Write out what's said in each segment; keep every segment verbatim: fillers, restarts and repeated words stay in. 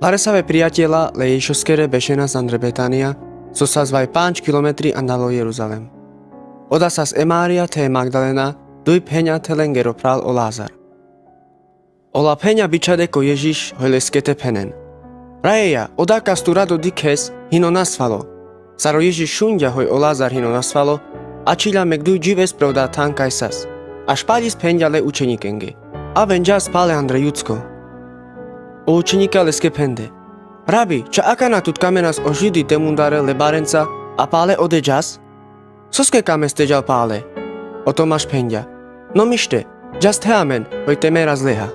Varesave prijatela le Ježišoskere bešenas andre Betania, so sas vaj pandž kilometri andalo Jeruzalem. Odasas e Maria the e Magdalena, duj phenja the lengero phral o Lazar. Ola phenja bičhade ko Ježiš, hoj leske te phenen: Rajeja, oda kas tu rado dikhes, hino nasvalo. Sar o Ježiš šunďa hoj o Lazar hino nasvalo, ačhilja mek duj džives pre oda than kaj sas. A špaľi sphenďa le učenikenge: Aven džas pale andre Judsko. O učenika leske phende: Rabi, ča akana tut kamenas o Židi te mundare le barenca, a pale ode džas? Soske kames te džal pale? O Tomaš phengja: No mište, džas the amen, hoj te meras leha.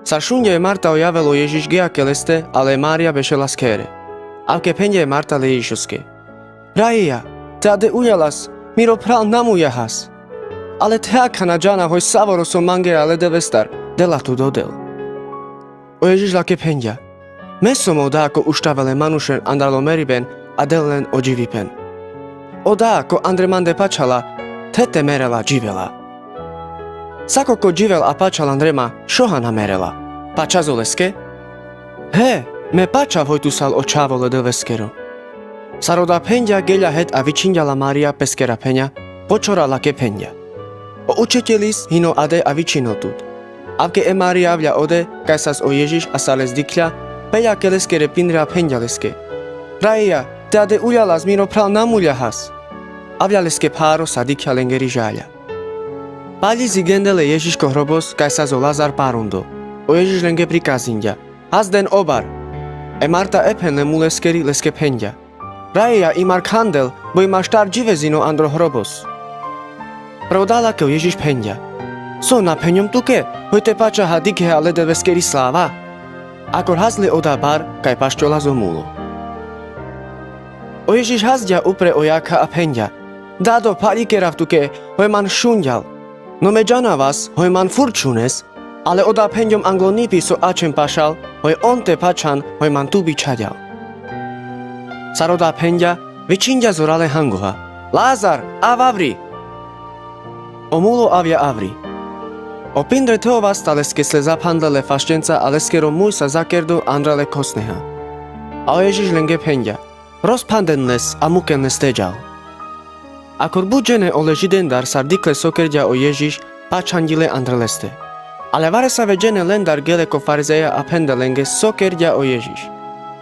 Sar šunďa e Marta o javel o Ježiš gea ke leste, ale e Maria bešela skere. Avke phengja e Marta le Ježišoske: Rajeja, te ade uljalas, miro phral na muljahas. Ale the akana džana hoj savoro so mangea le Devestar, dela tut odel. O Ježiš lake phengja: Me som oda ko uštavel e manušen andral o meriben, a del len o dživipen. Oda ko andre mande pačhala, the te merela, dživela. Sako ko dživel a pačhal andre ma, šoha na merela. Pačhas oleske? He, me pačhav hoj tu sal o čhavo le Deveskero. Sar oda phengja gelja het a vičhinďa la Maria peskera phenja, počhora lake phengja: O učitelis hino ade a vičhinel tut. Avke e Maria avlja ode, kaj sas o Ježiš a sar les dikhlja, pelja ke leskere pindre a phengja leske: Rajeja, te ade uljalas, miro phral na muljahas. Avlja leske pharo sar dikhlja lengeri žalja. Paľi zigende le Ježiš ko hrobos, kaj sas o Lazar parundo. O Ježiš lenge prikazingja: Hazden obar. E Marta e phen le muleskeri leske phengja: Rajeja, imar khandel, bo imar štar dživez hino andro hrobos. Pre oda lake o Ježiš phengja: So na phenjom tuke, hoj te pačhaha, dikheha le Deveskeri slava? Akor hazle oda bar, kaj paščolas o mulo. O Ježiš hazďa upre o jakha a phengja: Dado, paľi kerav tuke, hoj man šunďal. No me džanavas, hoj man furt šunes, ale oda phenďom anglo nipi so ačhen pašal, hoj on te pačhan, hoj man tu bičhaďal. Sar oda phengja, vičhinďa zorale hangoha: Lazar, av avri! O mulo avlja avri. O pindre the o vasta leske sle zaphandle le faščenca a leskero muj sa zakerdo andral le kosneha. A o Ježiš lenge phengja: Rozphanden les a muken les te džal. Akor but džene ole Židendar sar dikhle so kerďa o Ježiš, pačhanďile andre leste. Ale varesave džene lendar gele ko farizeja a phende lenge so kerďa o Ježiš.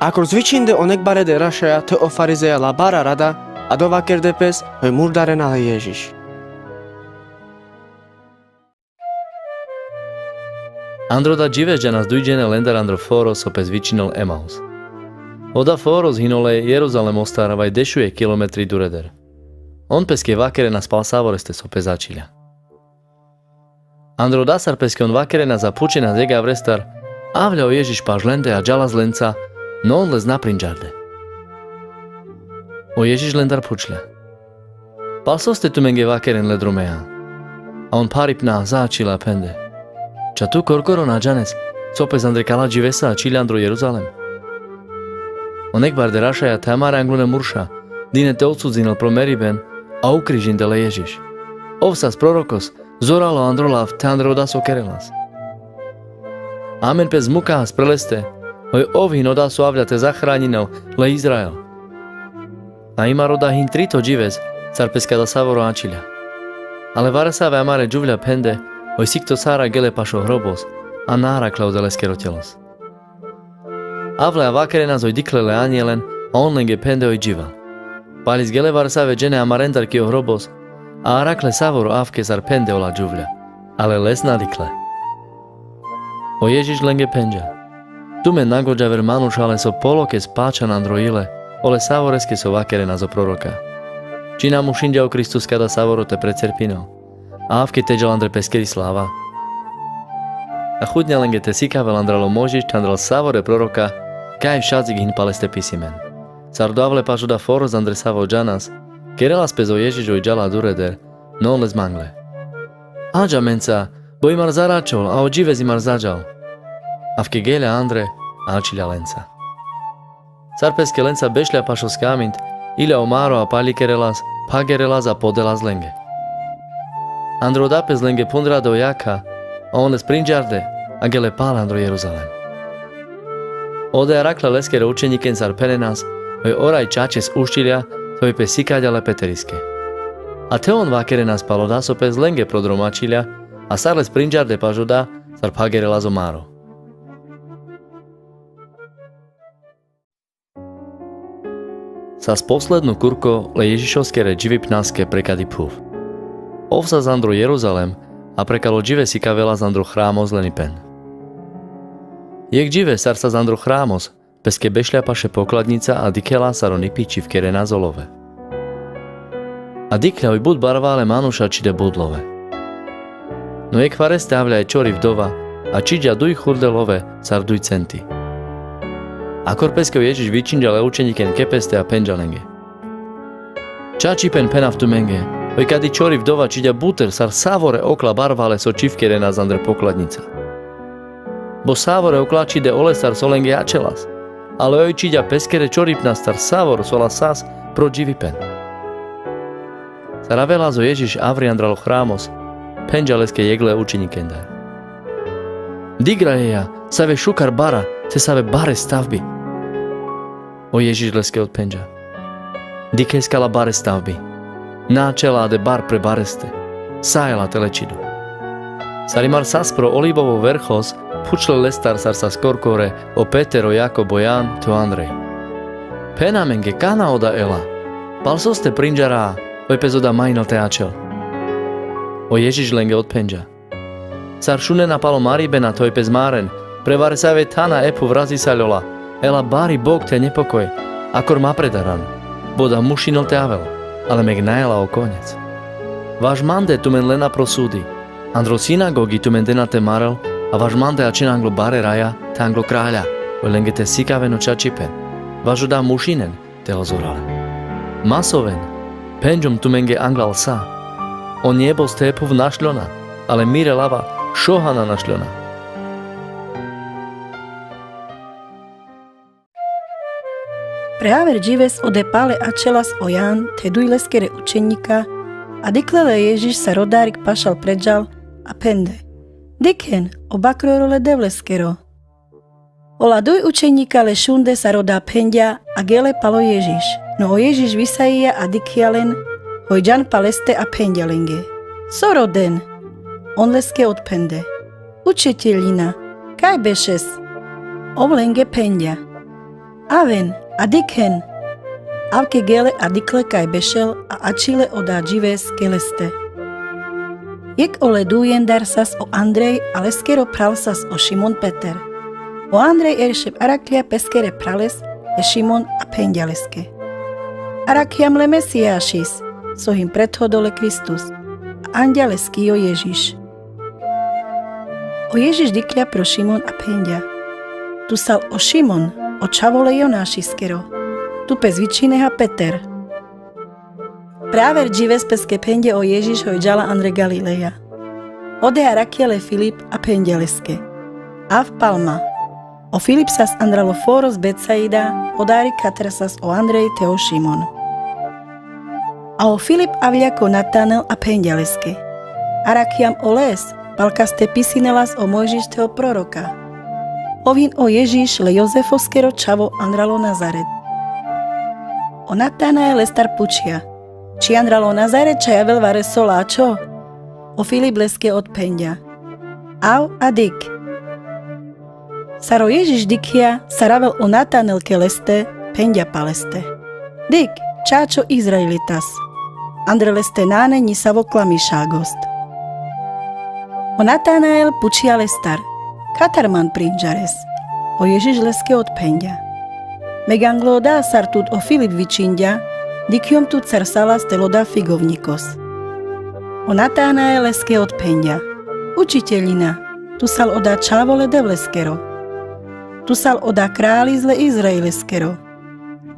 Akor zvičhinde o nekbarede rašaja the o farizeja la bara rada, a dova kerde pes, hoj murdarena le Ježiš. Andro da džives džanas duj džene lendar andro foro so pes vičhinel Emaus. Oda foro hino le Jeruzalemostar vaj dešujekh kilometri dureder. On peske vakerenas pal savoreste so pes ačhilja. Andro da sar peske on vakerenas a phučenas jekh avrestar, avlja o Ježiš paš lende a džalas lenca, no on les na prinďarde. O Ježiš lendar phučlja: Pal soste tumenge vakeren le drumea? A on pharipna sa ačhila phende: Ča tu korkoro na džanes, so pes andre kala dživesa ačhilja andro Jeruzalem? O nekbarde rašaja the amare anglune murša dine te odsudzinel pro meriben, a ukrižinde le Ježiš. Ov sas prorokos, zoralo andro lav the andre oda so kerelas. Amen pes mukahas pre leste, hoj ov hin oda so avlja te zahraninel le Izrael. A imar oda hin trito džives, sar pes kada savoro ačhilja. Ale varesave amare džuvlja phende, hoj sikto sara gele paš o hrobos, a na arakhle oda leskero tjelos. Avle a vakerenas hoj dikhle le anjelen, a on lenge phende hoj dživel. Palis gele varesave džene amarendar ki o hrobos, a arakhle savoro avke sar phende ola džuvlja, ale les na dikhle. O Ježiš lenge phenďa: Tumen na goďaver manušale so polokes pačhan andro ile, ole savoreske so vakerenas o proroka. Činamušinďa o Kristus kada savoro te precerpinel, a avke te džal andre peskeri slava. A chudňa lenge te sikavel andral o Mojžiš tha andral savore proroka, kaj šadzik hin paleste pisimen. Sar odavle paš oda foro andre savo džanas, kerelas pes o Ježiš hoj džala dureder, no on les mangle: Aďa menca, bo imar zaračol, a o džives imar zaďal. Avke gelja andre, a ačhilja lenca. Sar peske lenca bešlja paš o skamind, ilja o maro a paľi kerelas, phagerelas a podelas lenge. Andro oda pes lenge phundrade o jakha, a on les prinďarde, a gele pale andro Jeruzalem. Ode arakhle leskere učenikhen sar phenenas, hoj oraj čačes uščilja, te hoj pe sikaďa le Peteriske. A the on vakerenas pal oda so pes lenge prodromačilja, a sar les prinďarde paš oda, sar phagerelas o maro. Sas posledno kurko le Ježišoskere dživipnaske prekadi phuv. Ov sas andro Jeruzalem, a prekal o džive sikavelas andro hramos lenipen. Jekh džive sar sas andro hramos, peske bešľa paše pokladnica a dikhela sar o nipi čhivkerenas o love. A dikhlja, oj but barvale manuša čhide but love. No jekh fareste avľa e čori vdova, a čhiďa duj churde love sar duj centi. Akor peske o Ježiš vičhinďa le učenikhen ke peste a phenďa lenge: Čačipen phenav tumenge, hoj kadi čori vdova čhiďa buter sar savore okla barvale so čhivkerenas andre pokladnica. Bo savore okla čhide olestar so lenge ačhelas, ale oj čhiďa peskere čoripnastar savor so la sas pro dživipen. Sar avelas o Ježiš avri andral o hramos, phenďa leske jekhle učenikhendar: Digrajeja, save šukar bara, te save bare stavbi. O Ježiš leske odphenďa: Dikhes kala bare stavbi. Na ačhela ade bar pre bareste. Sa jela te le čhidu. Sar imar sas pro Olivovo verchos, phučhle lestar sar sas korkore o Peter, o Jakob, o Jan, te o Andrej: Phen amenge, kana oda ela? Pal soste prinďara, hoj pes oda ma inel te ačhel? O Ježiš lenge odphenďa: Sar šunena pal o mariben a te hoj pes maren, prevare save thana e phuv razisaljola, ela bari bog te njepokoj, akor ma predaran, bo oda muš inel te avel, ale mek na jela o konjec. Vaš mande tumen lena pro sudi, andro sinagogi tumen dena te marel, a vaš mande ačhena anglo bare raja, te anglo kralja, hoj lenge te sikaven o čačipen, vaš oda muš inen, te ozorale. Masoven, phenďum tumenge anglal sa: O njeboste e phuv našľona, ale mire lava, šoha na našľona. Pre aver džives ode pale ačhelas o Jan, te duj leskere učenika, a dikhle le Ježiš sar odarik pašal preďal, a phende: Dikhen, o bakroro le Devleskero. Ola duj učenika le šunde sar oda phenďa, a gele pal o Ježiš. No o Ježiš visaija a dikhija len, hoj džan paleste a phenďa lenge: So roden? On leske odphende: Učiteľina, kaj bešes? Ov lenge phenďa: Aven, a dikhen. Avke gele a dikhle kaj bešel, a ačhile oda džives ke leste. Jekh ole dujendar sas o Andrej, a leskero phral sas o Šimon Peter. O Andrej eršeb arakhľa peskere phrales, e Šimon, a phenďa leske: Arakhiam le Mesijašis, so hin prethodol e Kristus. A anďa leski o Ježiš. O Ježiš dikhľa pro Šimon a phenďa: Tu sal o Šimon, o čhavo le Jonašiskero. Tu pes vičhineha Peter. Pre aver džives peske phenďa o Ježiš hoj džala andre Galileja. Ode arakhľa le Filip a phenďa leske: Av pal ma. O Filip sas andralo foros Betsaida, odarik katar sas o Andrej te o Šimon. A o Filip avľa ko Natanel a phenďa leske: Arakhiam oles, pal kaste pisinelas o Mojžiš te o proroka. Ov hin o Ježiš le Jozefoskero čhavo andralo Nazaret. O Natanael lestar pučhia: Či andralo Nazaret čhaj avel vareso lačho? O Filip leske odphenďa: Av a dikh. Sar o Ježiš dikhia sar avel o Natanel ke leste, phenďa paleste: Dikh, čačho Izraelitas. Andre leste nane nisavo klamišagosť. O Natanael pučhia lestar: Katar man prinďares? O Ježiš leske odphenďa: Mek anglo oda sar tut o Filip vičhinďa, dikhjom tut sar salas tel oda figovňikos. O Natanael leske odphenďa: Učiteľina, tu sal oda čhavo le Devleskero. Tu sal oda kralis le Izraeleskero.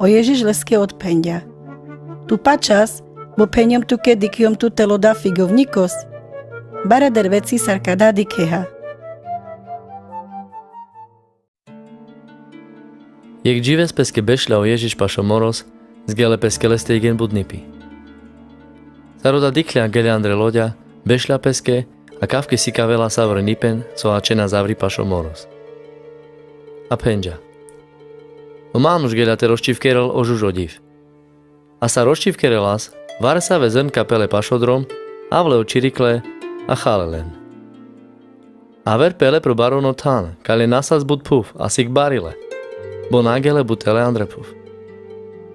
O Ježiš leske odphenďa: Tu pačas, bo phenjom tuke dikhjom tut tel oda figovňikos. Bareder veci sar kada dikheha. Jekh džives peske bešľa o Ježiš pašo moros, zgele peske leste jekhen but nipi. Sar oda dikhľa, gele andre loďa, bešľa peske, a kavke sikavela savore nipen so ačhena zavri pašo moros. A phenďa: O manuš geľa te rozčivkerel o žužo ďiv. A sar rozčivkerelas, varesave zrnka pele pašodrom, avle o čirikle a chale len. Aver pele pro baron o than, kale nasas but phuv a sikbari le, bo nagele but tele andre phuv.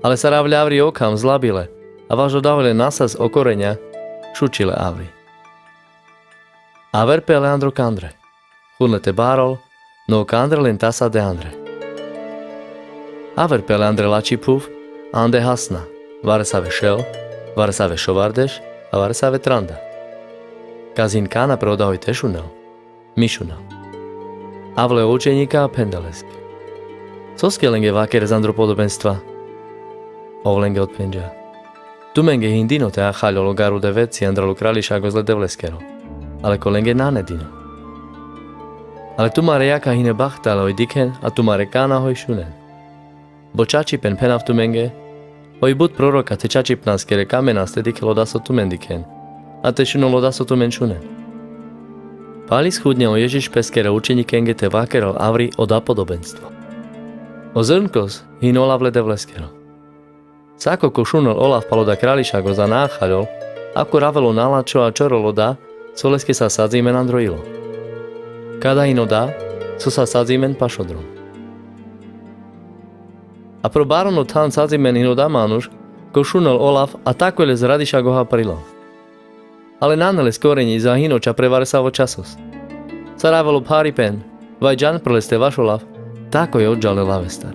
Ale sar avle avri o kham zlabi le, a vaš oda hoj le nasas o koreňa, šuči le avri. Aver pele andro kandre. Chudle te barol, no o kandre len tasa de andre. Aver pele andre lači phuv, ande hasna, varesave šel, varesave šovardeš, a varesave tranda. Kazin kana pre oda hoj te šunel, mi šunel. Avle o učeňika a phende leske: Soske lenge vakeres andro podobenstva? Ov lenge odphenďa: Tumenge hin dino te achaľol o garu de vedci andral o krališagos le Devleskero, ale kolenge nane dino. Ale tumare jakha hine bachtale hoj dikhen a tumare kana hoj šunen. Bo čačipen phenav tumenge, hoj but proroka te čačipnaskere kamenas te dikhel oda so tumen dikhen, a te šunel oda so tumen šunen. Pali schudňa o Ježiš peskere učeňikenge te vakerel avri oda podobenstvo. O zrnkos hin olav le Devleskero. Sako ko šunel olav pal oda krališagos a na achaľol, akor avel o nalačho a čorel oda so leske sa sadzi men andro ilo. Kada hin oda so sa sadzi men pašodrom. A pro baron o than sadzi men hin oda manuš ko šunel olav a takoj le z radišagoha prilal. Ale nane le skoreňi za hino ča pre varesavo časos. Sar avel o pharipen, vaj džan pre leste vaš olav, takoj odžal le lavestar.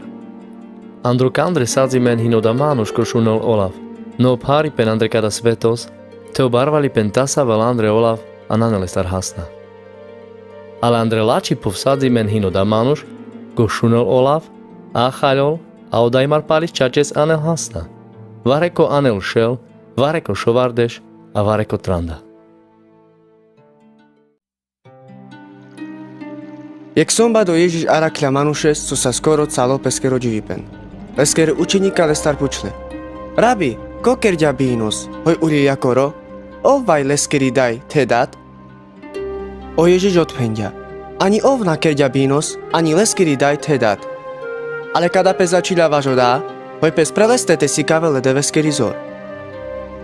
Andro kandre sadzi men hin oda manuš ko šunel olav, no o pharipen andre kada svetos, te o barvalipen tasa avel andre olav, a nane lestar hasna. Ale andre lači phuv sadzi men hin oda manuš ko šunel olav, achaľol, a odajmar pali čačes anel hasna. Vareko anel šel, vareko šovardeš, a vareko tranda. Jekh sombat o Ježiš arakhľa manušes so sa skoro calo peskero dživipen. Leskere učeňika lestar pučle: Rabi, ko kerďa binos, hoj ulje jakoro? Ov vaj leskeri daj the dat? O Ježiš odphenďa: Ani ov na kerďa binos, ani leskeri daj the dat. Ale kada pes ačhiľa vaš oda, hoj pes pre leste te sikavel le Deveskeri zor.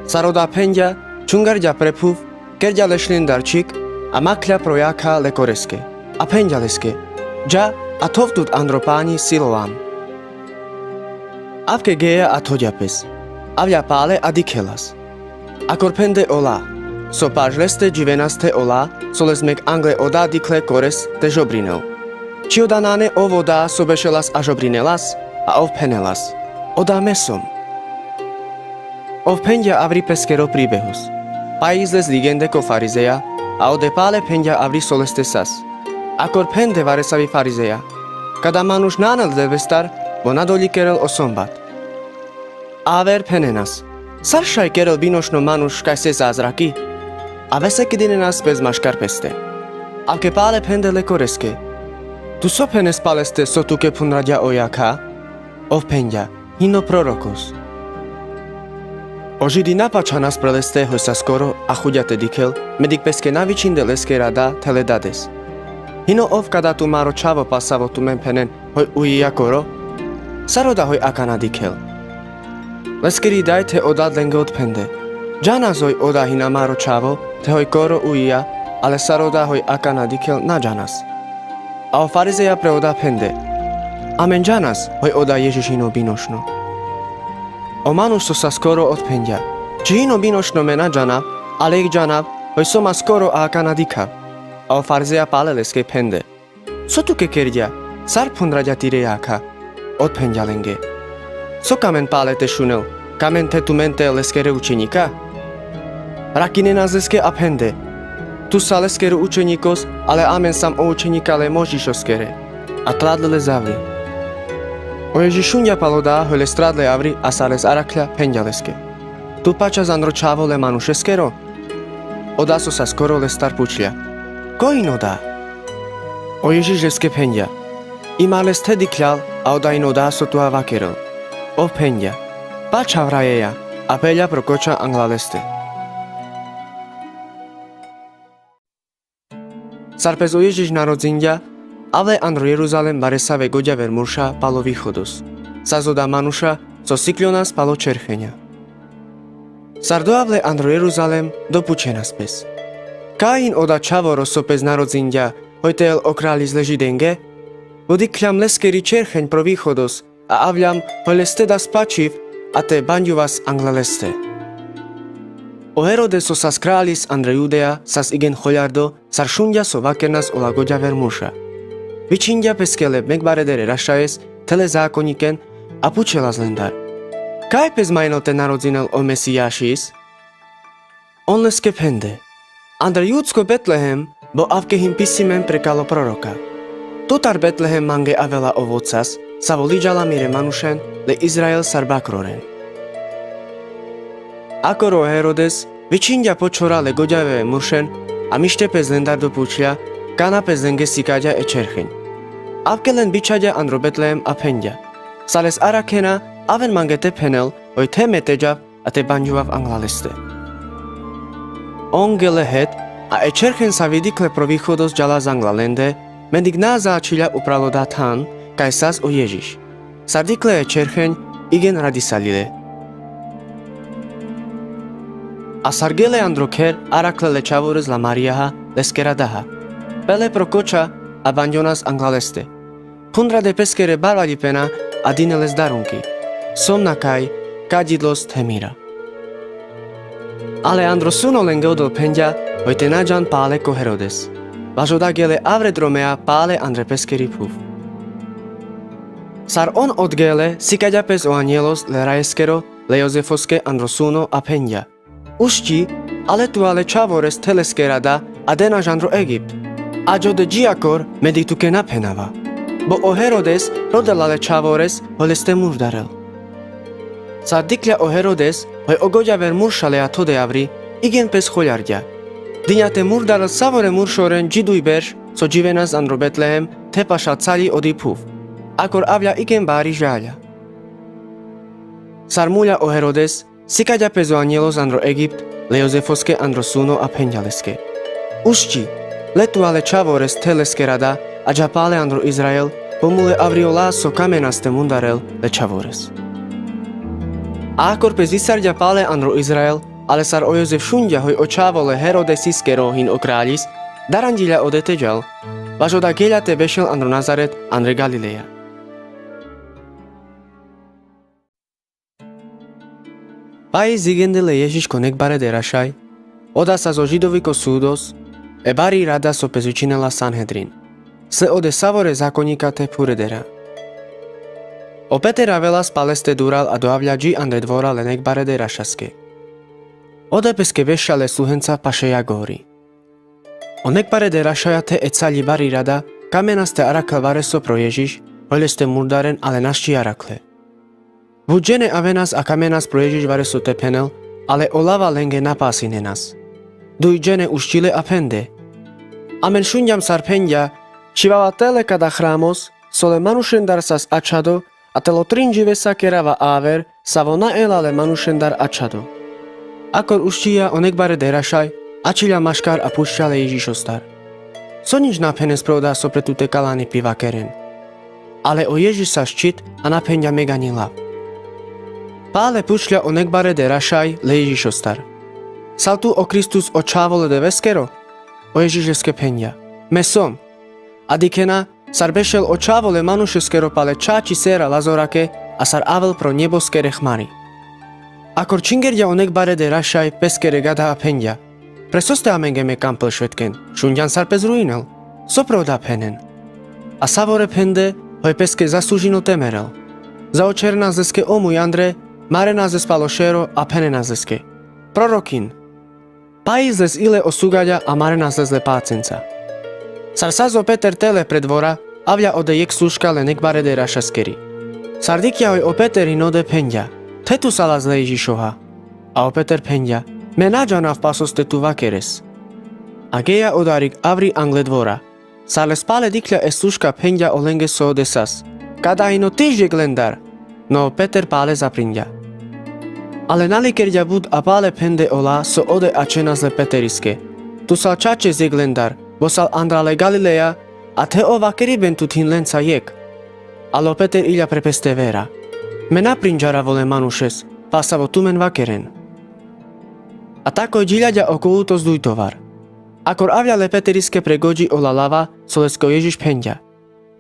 Sar oda phenďa, čhungarďa pre phuv, kerďa le šljen darčhik, a makhľa pro jakha le koreske, a phenďa leske: Dža a thov tut andro pani Siloam. Avke geja a thoďa pes. Avľa pale a dikhelas. Akor phende ola so paš leste dživenas the ola so les mek angle oda dikhle kores te žobrinel. Či oda nane ov oda so bešelas a žobrinelas? A ov phenelas: Oda me som. Ov phenďa avri peskero pribehos. Pajisles ligende ko farizeja, a ode pale phenďa avri so leste sas. Akor phende varesavi farizeja: Kada manuš nane le Devlestar, bo na doľikerel o sombat. Aver phenenas: Sar šaj kerel binošno manuš kaj se zázraki? A vesekidinenas pes maškar peste. Avke pale phende le koreske: Tu so phenes paleste so tuke phundraďa o jakha? Ov phenďa: Hino prorokos. O Židi na pačhanas pre leste hoj sa skoro a chuďa te dikhel, medik peske na vičhinde leskera da the le dades. Hino ov kada tumaro čhavo pasavo tumen phenen hoj uji jakoro? Sar oda hoj akana dikhel? Leskeri daj the o dad lenge odphende: Džanas hoj oda hina maro čhavo, the hoj koro ujija, ale sar oda hoj akana dikhel na džanas. A o farizeja pre oda phende: Amen džanas hoj oda Ježiš hino binošno. O manuš so sa skoro odphenďa: Či hino binošno me na džanav, ale jekh džanav, hoj som ma skoro a akana dikhav. A o farizeja pale leske phende: So tuke kerďa? Sar phundraďa tire jakha? Odphenďa lenge: So kamen pale te šunel, kamen the tumen te leskere učeňika? Rakinenas leske a phende: Tu sa leskere učeňikos, ale amen sam o učeňika le Mojžišoskere. A tradle le zavri. O Ježiš šunďa pal oda hoj les tradle avri a sar les arakhľa, phenďa leske: Tu pačhas andro čhavo le manušeskero? Oda so sa skoro lestar pučľa: Ko hin oda? O Ježiš leske phenďa: Imar les the dikhľal, a oda hin oda so tuha vakerel. Ov phenďa: Pačhav rajeja, a peľa pro koča angla leste. Sar pes o Ježiš narodzinďa, avle andro Jeruzalem varesave goďaver murša pal o vichodos. sas oda manuša so sikľonas pal o čercheňa. Sar doavle andro jeruzalem, dopučenas pes: Kaj hin oda čhavoro so pes narodzinďa, hoj te jel o kraľis le židenge? Bo dikhľam leskeri čercheň pro vichodos, a avľam hoj leste da spačiv, a te banďuvas angle leste. O herodes so sas kraľis andre judea sas igen choľardo, sar šunďa so vakernas ola goďaver murša, vičhinďa peske le nekbaredere rašajes, the le zákonniken, a pučelas lendar: Kaj pes ma inol te narodzinel o mesijašis? On leske phende: Andre judsko betlehem, bo avke hin pisimen prekal o proroka: Tutar betlehem mange avela o vodsas, savo liďala mire manušen, le izrael sar bakroren. Akor o herodes vičhinďa po čhora le goďavere muršen, a mište pes lendar dopučľa, kana pes lenge sikaďa e čercheň. Avke len bičhaďa andro betlehem a phenďa: Sar les arakhena, aven mange te phenel, hoj the meteďav, a te banďuvav angla leste. On gele het, a e čercheň sa vidikhlo pro vichodos ďala zangla lende, mendik na začhiľa upral oda than, kaj sas o ježiš. Sar dikhle e čercheň, igen radisaľi le. A sar gele andro kher, arakhle le čhavores la marijaha, leskera daha. Pele pro koča, a banďonas angla leste. Phundra de peskere barvaľipena, a dine les darunki: Som na kaj, kaďidlos the mira. Ale andro suno lenge odol phenďa, hoj te na džan pale ko herodes. Vaš oda gele avre dromea pale andre peskeri phuv. Sar on odgele, sikaďa pes o aňelos le rajeskero, le jozefoske andro suno a phenďa: Ušči, a letua le čhavores the leskera da, a denaš andro egipt, aďo de džiakor, mendik tuke na phenava. Bo o herodes rodela le čhavores, hoj leste murdarel. Sar dikhľa o herodes, hoj o goďaver murša lea thode avri, igen pes choľarďa. Diňa te murdarel savore muršoren dži duj berš, so dživenas andro betlehem, the paša caľi odi phuv. Akor avľa igen bari žaľa. Sar muľa o herodes, sikaďa pes o aňelos andro egipt, le jozefoske andro suno a phenďa leske: Ušči, letua le čhavores the leskera da, a dža pale andro izrael, bo mule avri ola so kamenas te mundarel le čhavores. A akor pes isarďa pale andro izrael, ale sar o jozef šunďa hoj o čhavo le herodesiskero hin o kraľis, daranďiľa ode teďal, vaš oda geľa te bešel andro nazaret, andre galileja. Paj zigende le ježiš ko nekbarede rašaj, oda sas o židoviko sudos, e bari rada so pes vičhinela sanhedrin, sle ode savore zakonňika te phuredera. O peter avelas paleste dural a doavľa dži andre dvora le nekbarede rašaske. Ode peske bešľa le sluhenca paše jagori. O nekbarede rašaja the e caľi bari rada kamenas te arakhel vareso pro ježiš, hoj leste murdaren, ale našči arakhle. But džene avenas a kamenas pro ježiš vareso te phenel, ale o lava lenge na pasinenas. Duj džene uščile a phende: Amen šunďam sar phenďa, čhivava te le kada hramos, so le manušendar sas ačhado, a tel o trin dživesa kerava aver, savo na ela le manušendar ačhado. Akor uščija, o nekbarede rašaj ačhiľa maškar a pučľa le ježišostar: So nič na phenes pro oda so pre tute kalani pi vakeren? Ale o ježiš sas čhit a na phenďa meg aňi lav. Pale pučľa o nekbarede rašaj le ježišostar: Sal tu o kristus, o čhavo le deveskero? O ježiš leske phenďa: Me som. A dikhena, sar bešel o čhavo le manušeskero pale čhači sera lazorake, a sar avel pro njeboskere hmari. Akor čhingerďa, o nekbarede rašaj peskere gada a phenďa: Pre soste amenge me kampel švetken? Šunďan sar pes ruinel. So pre oda phenen? A savore phende, hoj peske zaslužinol te merel. Zaočerenas leske o muj andre, marenas les palo šero a phenenas leske: Prorokin. Paj izles ile o sugaďa a marenas les le pacenca. Sar sas o peter te le pre dvora, avľa ode jekh služka le nekbarede rašaskeri. Sar dikhľa hoj o peter hin ode, phenďa: The tu salas le ježišoha. A o peter phenďa: Me na džanav pa soste tu vakeres. A geja odarik avri angle dvora. Sar les pale dikhľa e služka, phenďa olenge so ode sas: Kada hin o tiž jekh lendar. No o peter pale zaprinďa. Ale na likerďa but a pale phende ola so ode ačhenas le peteriske: Tu sal čačes jekh lendar, bo sal andral e galileja, a the o vakeriben tut hin lenca jekh. Ale o peter iľa pre peste vera. Me na prinďarav ole manušes, pasavo tumen vakeren. A takoj džiľaďa o kohutos dujtovar. Akor avľa le peteriske pre goďi ola lava, so leske o ježiš phenďa.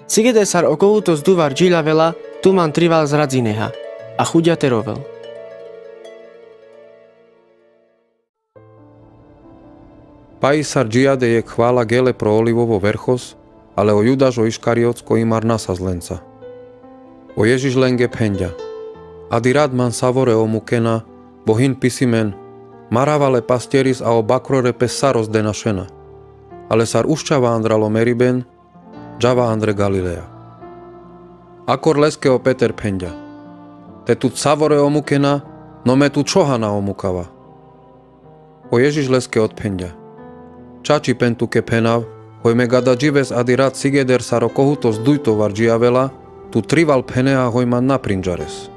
Sigeder sar o kohutos dujtovar džiľavela, tuman trival zradzinea. A chuďa te rovel. Pais sar džijade jekh chvala gele pro olivovo verchos, ale o judaš o iškariotsko imar nasas lenca. O ježiš lenge phenďa: Adi rad man savore o mukena, bo hin pisimen: Marava le pastieris a o bakrore pes sa rozdenašena. Ale sar uščava andral o meriben, džava andre Galileja. Akor leske o Peter phenďa: Te tut savore o mukena, no me tut šoha na o mukava. O ježiš leske odphenďa: Čačipen tuke phenav, hoj me gada džives adi rad sigeder sar o kohutos dujtovar džijavela, tu trival phenea hoj man na prinďares.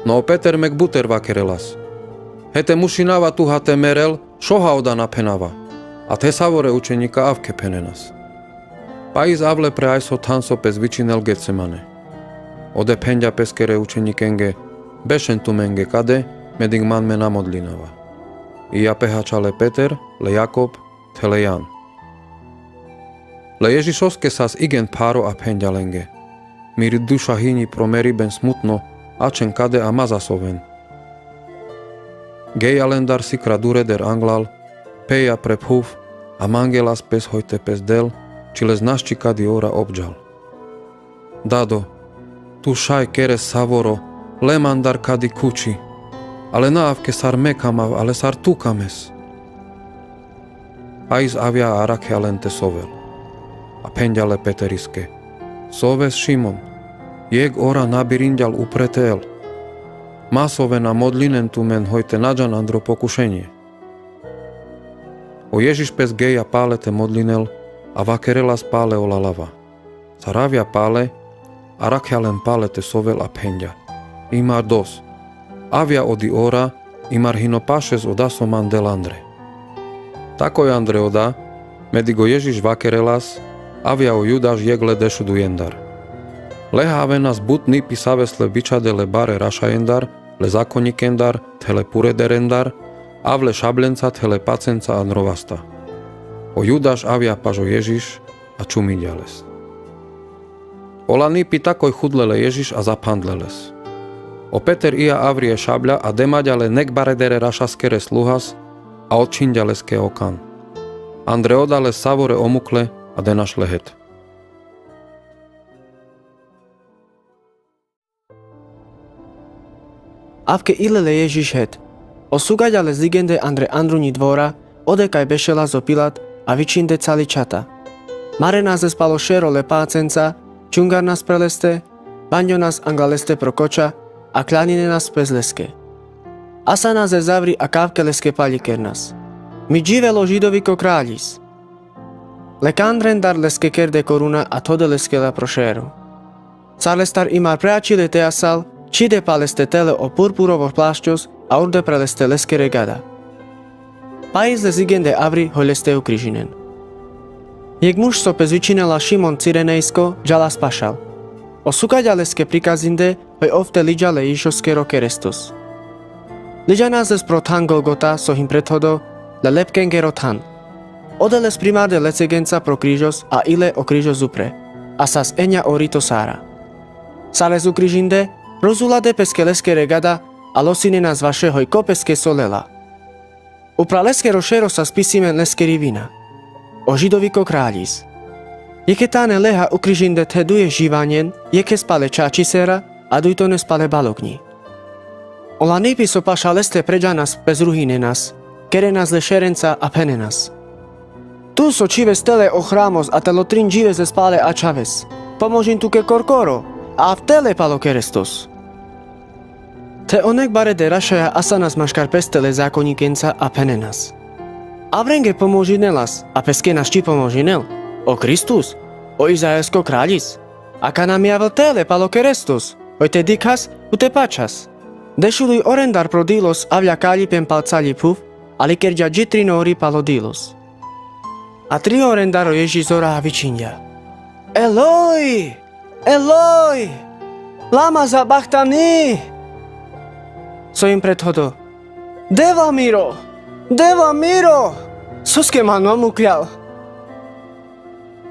No o Peter mek buter vakerelas: Hete mušinava tuha te merel, šoha oda na phenava. A the savore učeňika avke phenenas. Pais avle pre ajso than so pes vičinel Getsemane. Ode phenďa peskere učeňikenge: Bešen tumenge kade, medik man me na modlinava. Ija pehača le Peter, le Jakob, the le Jan. Le Ježišoske sas igen pharo a phenďa lenge: Miri duša hinji pro meriben smutno, ačhen kade a ma zas oven. Geja lendar sikra dureder anglal, peja pre phuv, a mangelas pes hoj te pes del, či le znaš či kadi ora obdžal. Dado, tu šaj keres savoro, le mandar kadi kući, ale na avke sar me kamav, ale sar tu kames. Pais avja a arakhja len te sovel. A phenďa le Peteriske: Soves Šimon, jekh ora na birinďal upre te el. Ma soven a modlinen tumen hoj te na džan andro pokušenie. O Ježiš pes geja pale te modlinel, a vakerelas pale ola lava. Sar avja pale, arakhja len pale te sovel a phenďa: Imar dos, avja odi ora, imar hino pašes oda so man del andre. Takoj andre oda, medik o Ježiš vakerelas, avja o Judaš jekh le dešudujendar. Leha avenas but nipi saves le bičhade le bare rašajendar, le zakonikendar, the le purederendar, avle šabljenca the le pacenca andro vasta. O Judaš avja paš o Ježiš, a čumiďa les. Ola nipi takoj chudle le Ježiš a zaphandle les. O Peter ija avri e šablja a demaďa le nek baredere rašaskere sluhas, a odčhinďa leske o kan. Andre oda les savore omukle, a denašle het. Avke ile le Ježiš het. O sugaďa le zdigende andre andrunji dvora, ode kaj bešela so Pilat, a vičinde cali čhata. Marenas les palo šero le pacenca, čungarnas pre leste, banďonas angla leste pro koča, a kľaninenas pes leske. Asanas zavri a kavke leske paľikernas: Mi dživel o Židoviko kraľis! Lekandrendar leske kerde koruna a thode leske la pro šero. Sar lestar imar preačhile te asal, čhide paleste tele o purpurovo plaščos, a urde pre leste leskere gada. Pais le zdigende avri hoj leste ukrižinen. Jekh muž so pes vičinela Šimon Cirenejsko, džalas pašal. O sugaďa leske prikazinde, hoj ovte liďa le Ježišoskero kerestos. Liďanas les pro than Golgota so hin prethodo, le lepkengero than. Ode les primarde lecegenca pro križos a ile o križos upre, a sas enja ori to sara. Sar les ukrižinde, rozulade peske leskere gada, a losinenas vaše hoj ko peske so lela. Upral leskero šero sas pisimen leskeri vina: O Židoviko kraľis. Jekhe tane leha ukrižinde the duje živanjen, jekhes pale čačhisera, a dujtones pale balognji. Ola nipi so paša leste preďanas pes ruhinenas, kerenas le šerenca a phenenas: Tu so čhives tele o hramos a te lotrin džives pale ačhaves, pomožin tuke korkoro, a av tele palo kerestos. The o nek barede rašaja asanas maškar peste le zakonikenca a phenenas: Avrenge pomožinelas, a peske našti pomožinel, o Kristus, o Izraelsko kraľis. Akana mi avel tele palo kerestos, hoj te dikhas, u te pačhas. Dešuduj orendar pro dilos avľa kaľipen pal cali phuv, a likerďa dži trin ori palo dilos. A tri orendar o Ježiš zoraha vičinďa: Eloj, Eloj, lama sabachtani? so in prethodol: Deva miro! Deva miro! Soske ma na mukljal?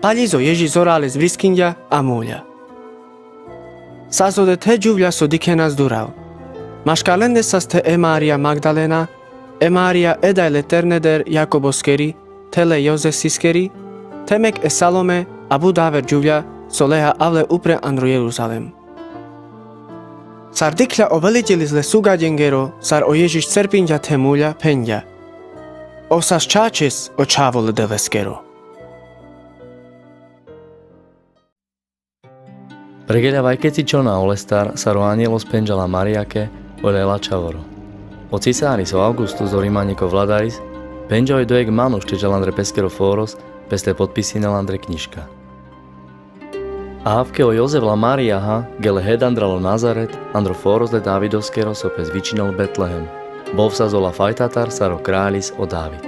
Paljizo Ježiš zorale zvriskinďa a muľa. Sas ode the džuvľa so dikhena zdural. Maškar lende sas the e Marija Magdalena, e Marija e daj le terneder Jakoboskeri, the le Jozefsiskeri, the mek e Salome, a but aver džuvľa so leja avle upre andro Jeruzalem. Sar dikhľa o velitelis le sugaďengero, sar o Ježiš crpinďa the muľa, phenďa: Ov sas čačes o Čhavo le Devleskero. Pregeľa vajkeci čona olestar sar o anjelos phenďa la Marijake o lela čhavoro. O cisaris o Augustus, o Rimaňiko vladaris, phenďa oj dojek manuš čeďal andre peskero foros, pes le potpisinel andre kňižka. Avke o Jozef la Marijaha gele hed andral o Nazaret, andro foros le Davidoskero, so pes vičinel Betlehem, bo ov sas ola fajtatar sar o kraľis o David.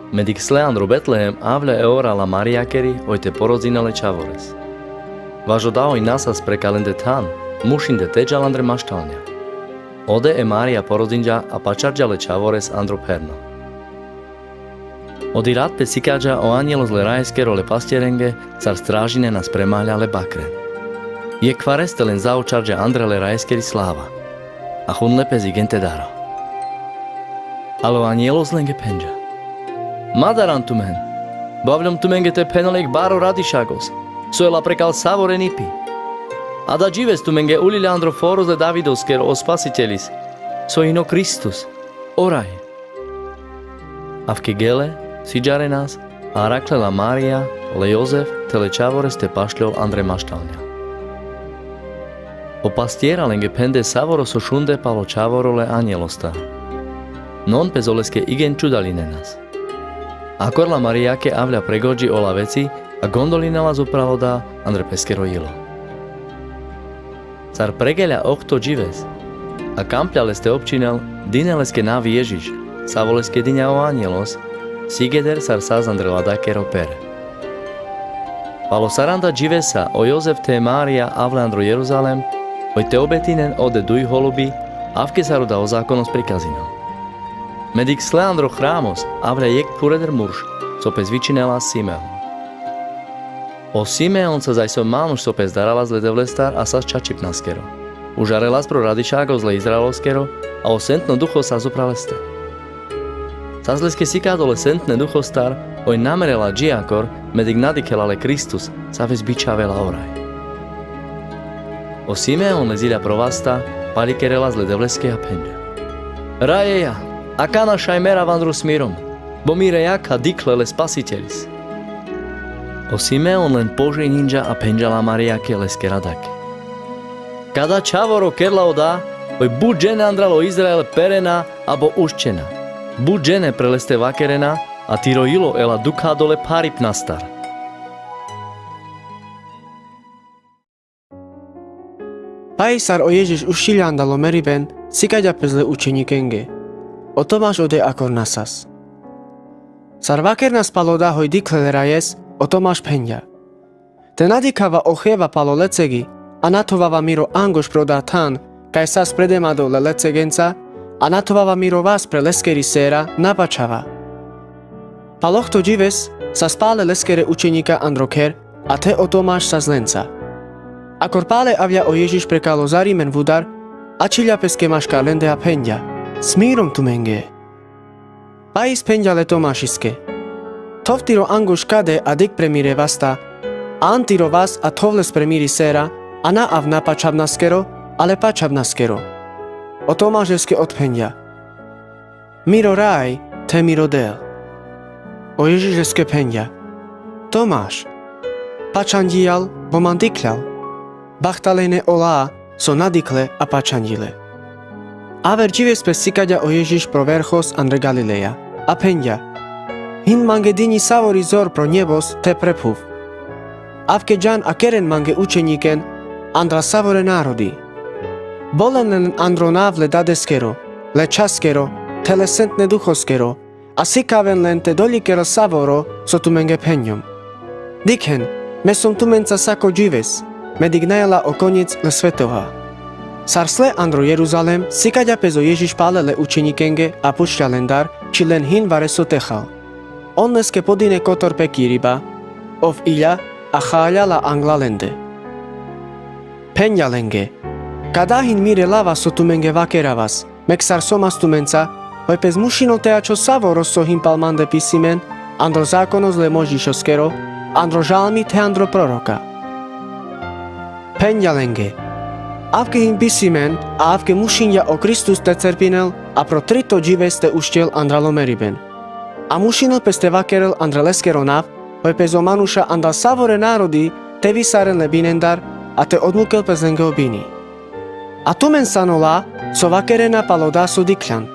Medik sle andro Betlehem avľa e ora la Marijakeri, oj te porodzinel e čhavores. Vaš oda oj na sas prekal lende than, muš inde te džal andre maštalňa. Ode e Marija porodzinďa a pačarďa le čhavores andro pherno. O dirat pes sikaďa o anjelos le rajeskero le pastjerenge, sar stražinena spremaľa le bakren. Jekhvareste len zaočarďa andre le rajeskeri slava. A chudle pes igen te daral. Ale o anjelos lenge phenďa: Ma daran tumen, bo avľom tumenge te phenel jekh baro radišagos, so jela prekal savoren ipi. Ada džives tumenge uľiľa andro foros le Davidoskero, o Spasiteľis, so hin o Kristus, o raj. Avke gele, siďarenas, arakhle la Marija le Jozef the le čhavores te pašľol andre maštalňa. O pastjera lenge phende savoro so šunde pal o čhavoro le anjelostar. No on pes oleske igen čudaľinenas. Akor la Marijake avľa pregoďi ola veci, a gondolinelas upral oda andre peskero jilo. Sar pregeľa ohto džives, a kampľa leste opčinel, dine leske nav Ježiš, savo leske diňa o anjelos, sigeder sar sas andre ladakero pere. Pal o saranda dživesa o Jozef the e Marija avle andro Jeruzalem, oj te obetinen ode duj holubi, avke sar oda o zakonos prikazinel. Medik sle andro hramos avľa jekh phureder murš, so pes vičinela Simeon. O Simeon sas zajso manuš so pes daralas le Devlestar a sas čačipnaskero. Užarelas pro radišagos le Izraeloskero, a o Sentno Duchos sas upral leste. Sas leske sikadol le Sentne Duchostar, oj na merela dži akor medik na dikhela le Kristus, saves bičhavela o raj. O Simeon le ziľa pro vasta, paľikerelas le Devleske a phenďa: Rajeja, akana šaj merav andro smirom, bo mi rejakha dikhle le Spasiteľis. O Simeon len požeňinďa a phenďa la Marijake leskera dake: Kada čhavoro kerla oda, oj but džene andral o Izrael perena abo uščena. But džene pre leste vakerena, a tiro jilo ela dukhadol e pharipnastar. Paj sar o Ježiš uščilja andal o meriben, sikaďa pes le učeňikenge. O Tomaš ode akor na sas. Sar vakernas pal oda hoj dikhle le rajes, o Tomaš phenďa: Te na dikhava o heva pal o lecegi, a na thovava miro angoš pro oda than, kaj sas pre demadol le lecegenca, a na thovava miro vas pre leskeri sera, na pačhava. Pal ohto džives sas pale leskere učeňika andro kher, a the o Tomaš sas lenca. Akor pale avľa o Ježiš prekal o zarimen vudar, ačhilja peske maškar lende a phenďa: Smirom tumenge. Pajis phenďa le Tomašiske: Thov tiro angoš kade a dikh pre mire vasta, a an tiro vas a thov les pre miri sera, a na av na pačhabnaskero, ale pačhabnaskero. O Tomaš leske odphenďa: Miro Raj, the miro Del. O Ježiš leske phenďa: Tomaš, pačhanďijal, bo man dikhľal. Bachtalene ola so na dikhle a pačhanďile. Aver džives pes sikaďa o Ježiš pro verchos andre Galileja, a phenďa: Hin mange diňi savori zor pro njebos the pre phuv. Avke džan a keren mange učeňiken andral savore narodi. Bolen len andro nav le Dadeskero, le Čhaskero, the le Sentne Duchoskero, a sikaven len te dolikerel savoro so tumenge phenďom. Dikhen, me som tumenca sako džives, medik na jela o konjec le svetoha. Sar sle andro Jeruzalem, sikaďa pes o Ježiš pale le učenikenge a pučľa len dar, či len hin vareso te chal. On leske podine kotor pe kiriba, ov iľa a chaľa la angla lende. Phenďa lenge: Ka da hin mire lava so tumenge vakeravas, mek sar som as tumenca, hoj pes mušinol te ačhol savoro so hin pal mande pisimen, andro zakonos le Mojžišoskero, andro žalmi the andro proroka. Phenďa lenge: Avke hin pisimen, a avke mušinďa o Kristus te cerpinel, a pro trito džives te ušťel andral o meriben. A mušinol pes te vakerel andre leskero nav, hoj pes o manuša andral savore narodi te visaren le binendar, a te odmukel pes lenge o bini. A tumen san ola so vakerena pal oda so dikhľan.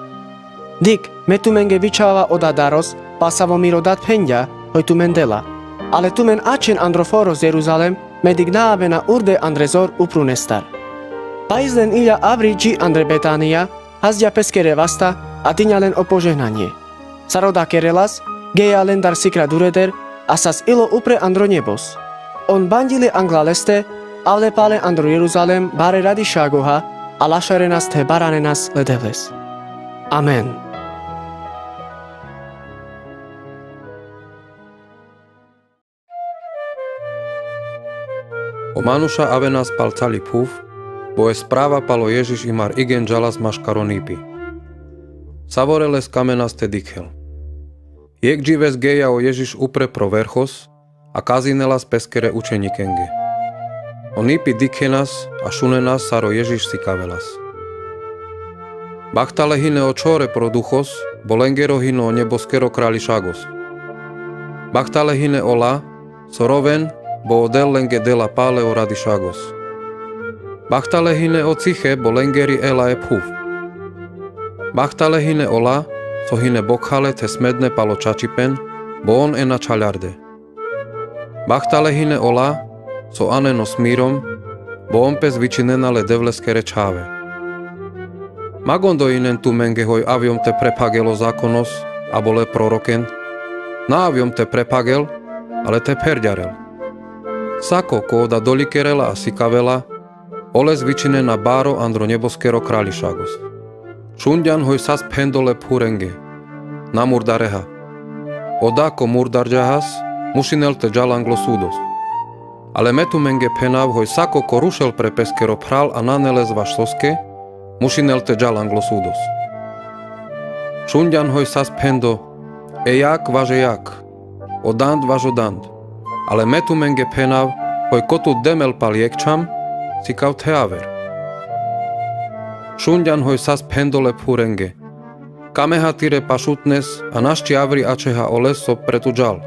Dik, me tumenge bičhava oda daros, pal savo miro dad phenďa, hoj tumen dela. Ale tumen ačhen andro foros Jeruzalem, me dik na avena urde andre zor uprunestar. Pa izlen iľa avri dži andre Betanija, hazďa peskere vasta, a diňa len o požehnanie. Sar oda kerelas, geja lendar sikra dureder, a sas ilo upre andro njebos. On banďili angla leste, avle pale andro Jeruzalem bare radišagoha, a lašarenas the baranenas le Devles. Amen. O manuša avenas pal cali phuv, bo e sprava pal o Ježiš imar igen džalas maškar o nipi. Savore les kamenas te dikhel. Jekh džives geja o Ježiš upre pro verchos, a kazinelas peskere učenikenge. O nipi dikhenas, a šunenas sar o Ježiš sikavelas. Bahtale hine o čhore pro duchos, bo lengero hine o njeboskero krališagos. Bahtale hine ola so roven, bo o Del lenge dela pale o radišagos. Bahtale hine o ciche, bo lengeri ela e phuv. Bahtale hine ola so hine bokhale the smedne pal o čačipen, bo on ena čhaľarde. Bahtale hine ola so anen o smirom, bo on pes vičinena le Devleskere čhave. Ma gondojinen tumenge hoj avjom te prephagel o zakonos abo le proroken. Na avjom te prephagel, ale te pherďarel. Sako ko oda doľikerela a sikavela, oles vičinena baro andro njeboskero krališagos. Šunďan hoj sas phendo le phurenge: Na murdareha. Oda ko murdarďa has, mušinel te džal anglo sudos. Ale me tumenge phenav hoj sako ko rušel pre peskero phral a na nel les vaš soske, mušinel te džal anglo sudos. Šunďan hoj sas phendo: E jak vaš e jak, o dand vaš o dand. Ale me tumenge phenav hoj ko tut demel pal jekh čham, sikav the aver. Šunďan hoj sas phendo le phurenge: Kameha tire pašutnes, a našči avri ačheha oles so pre tu džal.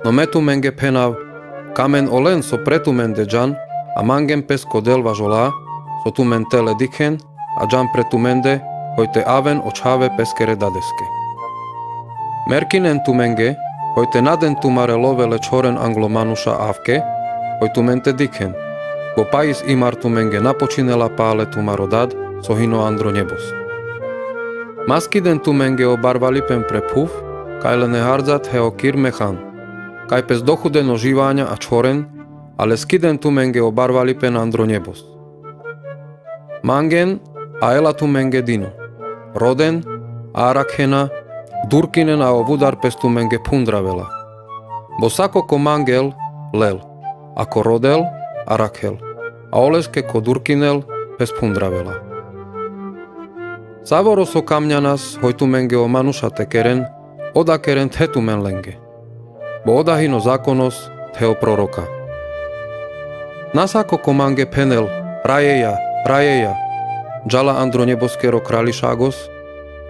No me tumenge phenav: Kamen olen so pre tumende džan, a mangen pes ko Del vaš ola, so tumen tele dikhen, a džan pre tumende, hoj te aven o čhave peskere dadeske. Merkinen tumenge, hoj te na den tumare love le čhoren anglo manuša avke, hoj tumen te dikhen, bo pais imar tumenge na počinela pale tumaro Dad so hino andro njebos. Ma skiden tumenge o barvalipen pre phuv, kaj len e hardza the o kir mekhan, kaj pes dohuden o živaňa a čhoren, ale skiden tumenge o barvalipen andro njebos. Mangen, a ela tumenge dino. Roden, a arakhena, durkinen, a o vudar pes tumenge phundravela. Bo sako ko mangel, lel, a ko rodel, arakhel, a oleske ko durkinel, pes phundravela. Savoro so kamňanas hoj tumenge o manuša te keren, oda keren the tumen lenge. Bo oda hino zakonos the o proroka. Na sako ko mange phenel: Rajeja, rajeja, džala andro njeboskero krališagos,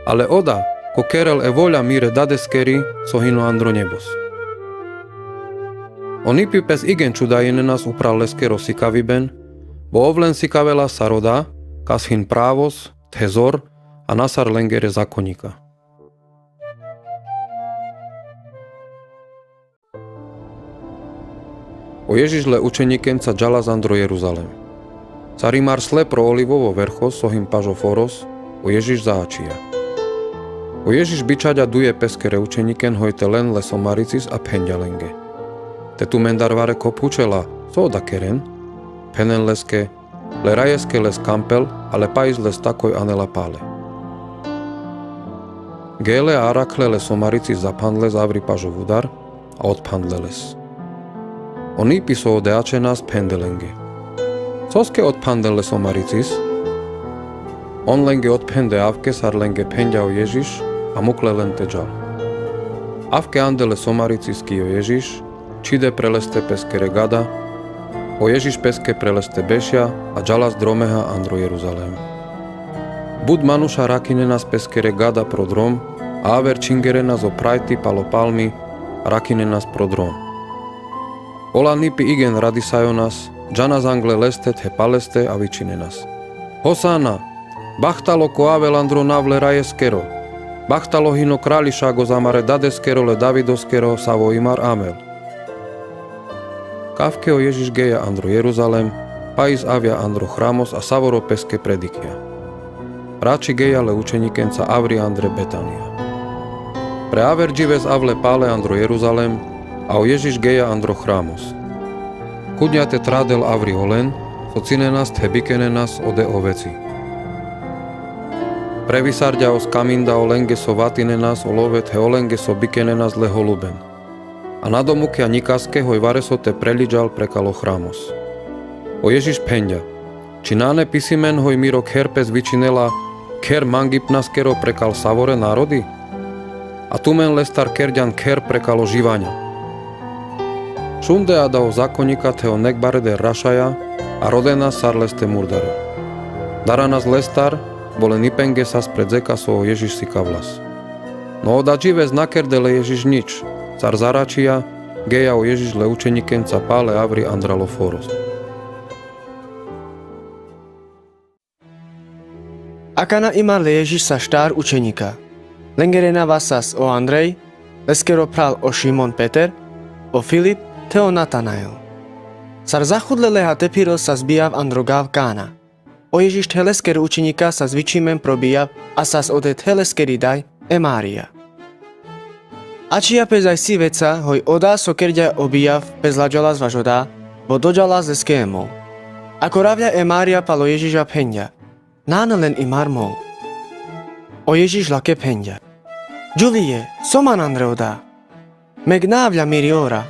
ale oda ko kerel e voľa mire Dadeskeri so hino andro njebos. O nipi pes igen čudajnenas upral leskero sikaviben, bo ov len sikavela sar oda kas hin pravos the zor, a na sar lengere zakonjika. O Ježiš le učenjikenca džalas andro Jeruzalem. Sar imar sle pro Olivovo verchos so hin paš o foros, o Ježiš zaačhija. O Ježiš bičhaďa duje peskere učenjiken hoj te len les o maricis a phenďa lenge: Te tumendar varekho phučela, so oda keren? Phenen leske: le rajeske les kampel, a le pais les takoj anela pale. Gele a arakhle le somaricis zaphandle zavri paš o vudar, a otphandle les. O nipi so ode ačhenas phende lenge: Soske otphandel le somaricis? On lenge otphende avke sar lenge phenđa o Ježiš, a mukle len te džal. Avke ande le somaricis ki o Ježiš, čhide pre leste peskere gada, o Ježiš peske pre leste bešja, a džalas dromeha andro Jeruzalem. But manuša rakhinenas peskere gada pro drom, a aver čhingerenas o prajti palo palmi, rakhinenas pro drom. Ola nipi igen radisajonas, džanas angle leste the paleste, a vičinenas: Hosana! Bahtalo ko avel andro nav le rajeskero! Bahtalo hino kraljišago amare dadeskero le Davidoskero, savo imar amel! Kavke o Ježiš geja andro Jeruzalem, pais avja andro hramos, a savoro peske predikja. Rači geja le učenjikenca avri andre Betanija. Pre aver džives avle pale andro Jeruzalem, a o Ježiš geja andro hramos. Kudnja te tradel avri olen, so cinenas the bikenenas ode oveci. Previsarđa o skaminda olenge so vatinenas o love the olenge so bikenenas le holuben. A nadomukja njikaske hoj vareso te preljiđal prekal o hramos. O Ježiš phenđa: Či nane pisimen hoj miro kher pes vičinela kher mangipnaskero prekal savore narodi? A tumen lestar kerđan kher prekal o živanja. Šunde ada o zakonjika the o nekbareder rašaja, a rodenas sar leste murdare. Daranas lestar, bole nipenge sas pre dzeka so o Ježiš sikavlas. No oda džives na kerde le Ježiš njič, sar zaračija, geja o Ježiš le učenjikenca pale avri andral o foros. Akana imar le Ježiš sa štar učenjika. Lengere nava sas o Andrej, leskero phral o Šimon Peter, o Filip, the o Natanael. Sar zahudle leha te phirel sas bijav andro gav Kana. O Ježiš the leskere učenjika sas vičimen pro bijav, a sas ode the leskeri daj, e Marija. Ačhija pes zajsi veca hoj oda so kerđa o bijav pes lađolas vaš oda, bo dođalas leske e mol. Ako ravlja e Marija palo Ježiš a phenđa: Nane len imar mol. O Ježiš lake phenđa: Džuvlije, so man andre oda? Meg na avlja miri ora.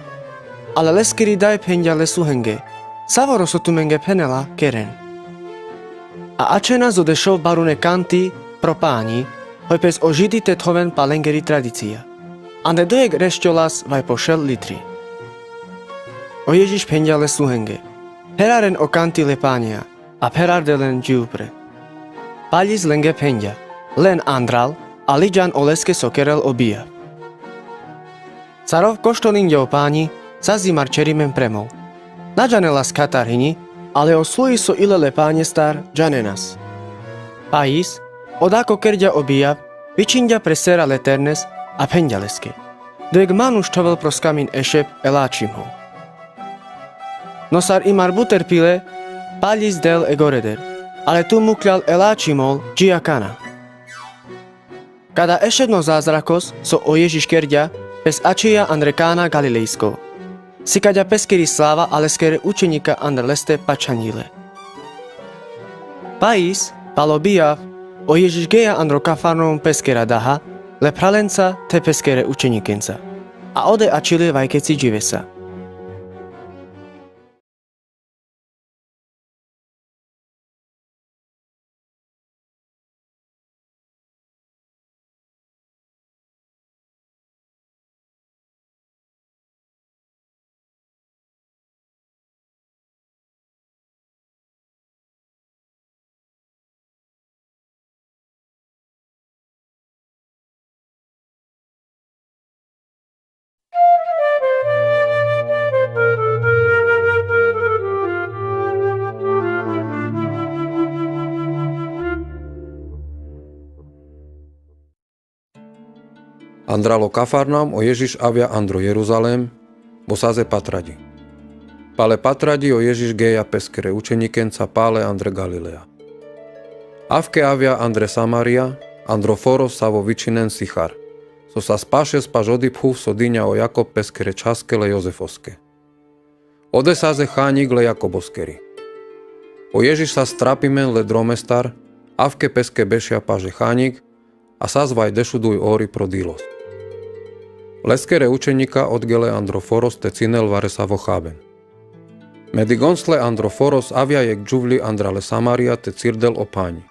Ale leskeri daj phenđa le sluhenge: Savoro so tumenge phenela, keren. A ačhenas ode šov barune kanti pro panji, hoj pes o Židi te thoven pa lengeri tradicija. Ande dojek reščolas vaj po šel litri. O Ježiš phenđa le sluhenge: Pheraren o kanti le panjea, a pherarde len dži upre. Paljis lenge phenđa: Len andral, a liđan oleske so kerel o bijav. Sar ov koštolinđa o panji, sas imar čerimen pre mol. Na džanelas katar hinji, ale o sluji so ile le panjestar džanenas. Pais, oda ko kerđa o bijav, vičinđa pre sera le ternes, a phenđa leske: Dojek manuš thovel pro skamin e šep e lačhi mol. No sar imar buter pile, paljis del e goreder, ale tu mukljal e lačhi mol dži akana. Kada ešedno zazrakos so o Ježiš kerđa, pes ačhija andre Kana Galilejsko. Sikađa peskeri slava, a leskere učenjika andre leste pačhanjile. Pais, palo bijav, o Ježiš geja andro Kafarnaum peskera daha, le phralenca the peskere učenjikenca. A ode ačhile vajkeci dživesa. Andral o Kafarnaum o Ježiš avja andro Jeruzalem, bo saze patraďi. Pale patraďi o Ježiš geja peskere učenjikenca pale andre Galileja. Avke avja andre Samarija, andro foros savo vičinen Sihar, so sas pašes paš odi phuv so dinďa o Jakob peskere čhaske le Jozefoske. Ode saze hanjig le Jakoboskeri. O ježiš sas trapimen le dromestar, avke peske bešja paže chaňik, a sas vaj dešuduj ori pro dilos. Leskere učeňika odgele andro foros te cinel varesavo chaben. Medigonsle andro foros avja jekh džuvľi andra le samarija te cirdel o paňi.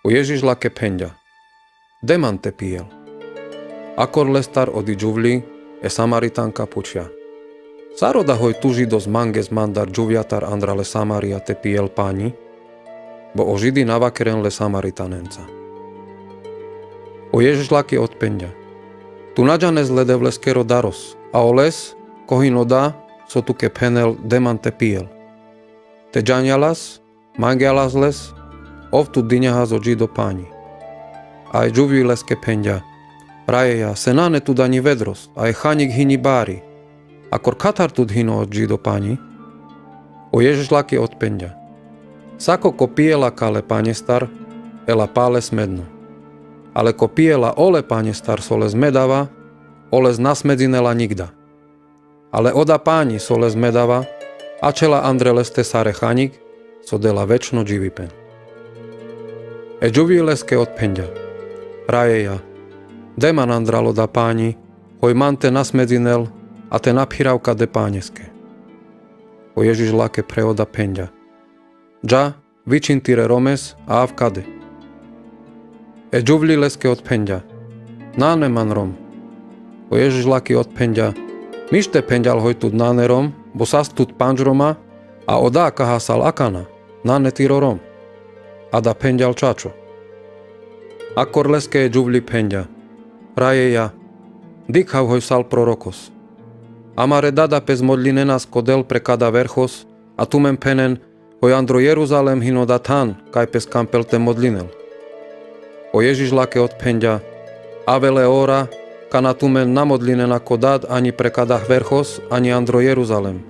O ježiš lake phenďa: De man te pijel. Akor lestar odi džuvľi, e samaritanka pučhľa: Sar oda hoj tu židos manges mandar džuvľatar andra le samarija te pijel paňi? Bo o židi na vakeren le samaritanenca. O ježiš lake odphenďa: Tu na džanes le devleskero daros, a o les, kohin oda so tuke phenel: De man te pijel. Te džanďalas, mangealas les, ov tut diňahas o džido paňi. A e džuvľi leske phenďa: Rajeja, se nane tut aňi vedros, a e chaňik hiňi bari. Akor katar tut hino o džido paňi? O ježiš lake odphenďa: Sako ko pijela kale paňestar, ela pale smedno. Ale ko pijela ole paňestar so les me dava, o les na smedzinela ňigda. Ale oda paňi so les me dava, ačhela andre leste sare chaňik, so dela večno dživipen. E džuvľi leske odphenďa: Rajeja, de man andral oda paňi, hoj man te na smedzinel, a te na phiravka de paňeske. O ježiš lake phre oda phenďa: Dža, vičhin tire romes, a av kade. E džuvľi leske odphenďa: Nane man rom. O ježiš lake odphenďa: Miš te phenďal hoj tut nane rom, bo sas tut panč roma, a oda kahasal akana: Nane tiro rom. A da phenďal: Čačo. Akor leske e džuvľi phenďa: Rajeja, dikhav hoj sal prorokos. Amare dada pes modľinenas ko del pre kada verchos, a tumen phenen: Hoj andro Jeruzalem hin oda than kaj pes kampel te modľinel. O ježiš lake odphenďa: Avel e ora, kana tumen na modľinena ko dad aňi pre kada verchos aňi andro Jeruzalem.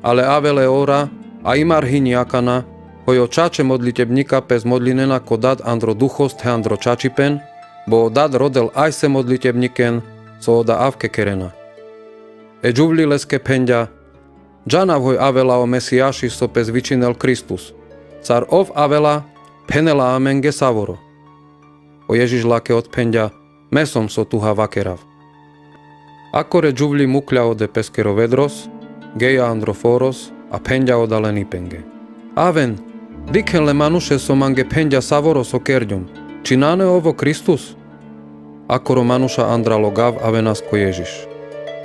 Ale avel e ora, a imar hiňi akana, hoj o čače modľitebňika pes modľinena ko dad andro duchos the andro čačipen, bo o dad rodel ajse modľitebňiken, so oda avke kerena. E džuvľi leske phenďa: Džanav hoj avela o mesijaši so pes vičinel kristus. Sar ov avela, phenela amenge savoro. O ježiš lake odphenďa: Me som so tuha vakerav. Akor e džuvľi mukľa ode peskero vedros, geja andro foros, a phenďa odalen ipenge: Aven, dikhen le manuše so mange phenďa savoro so kerďom. Či nane ov o kristus? Akor o manuša andral o gav avenas ko ježiš.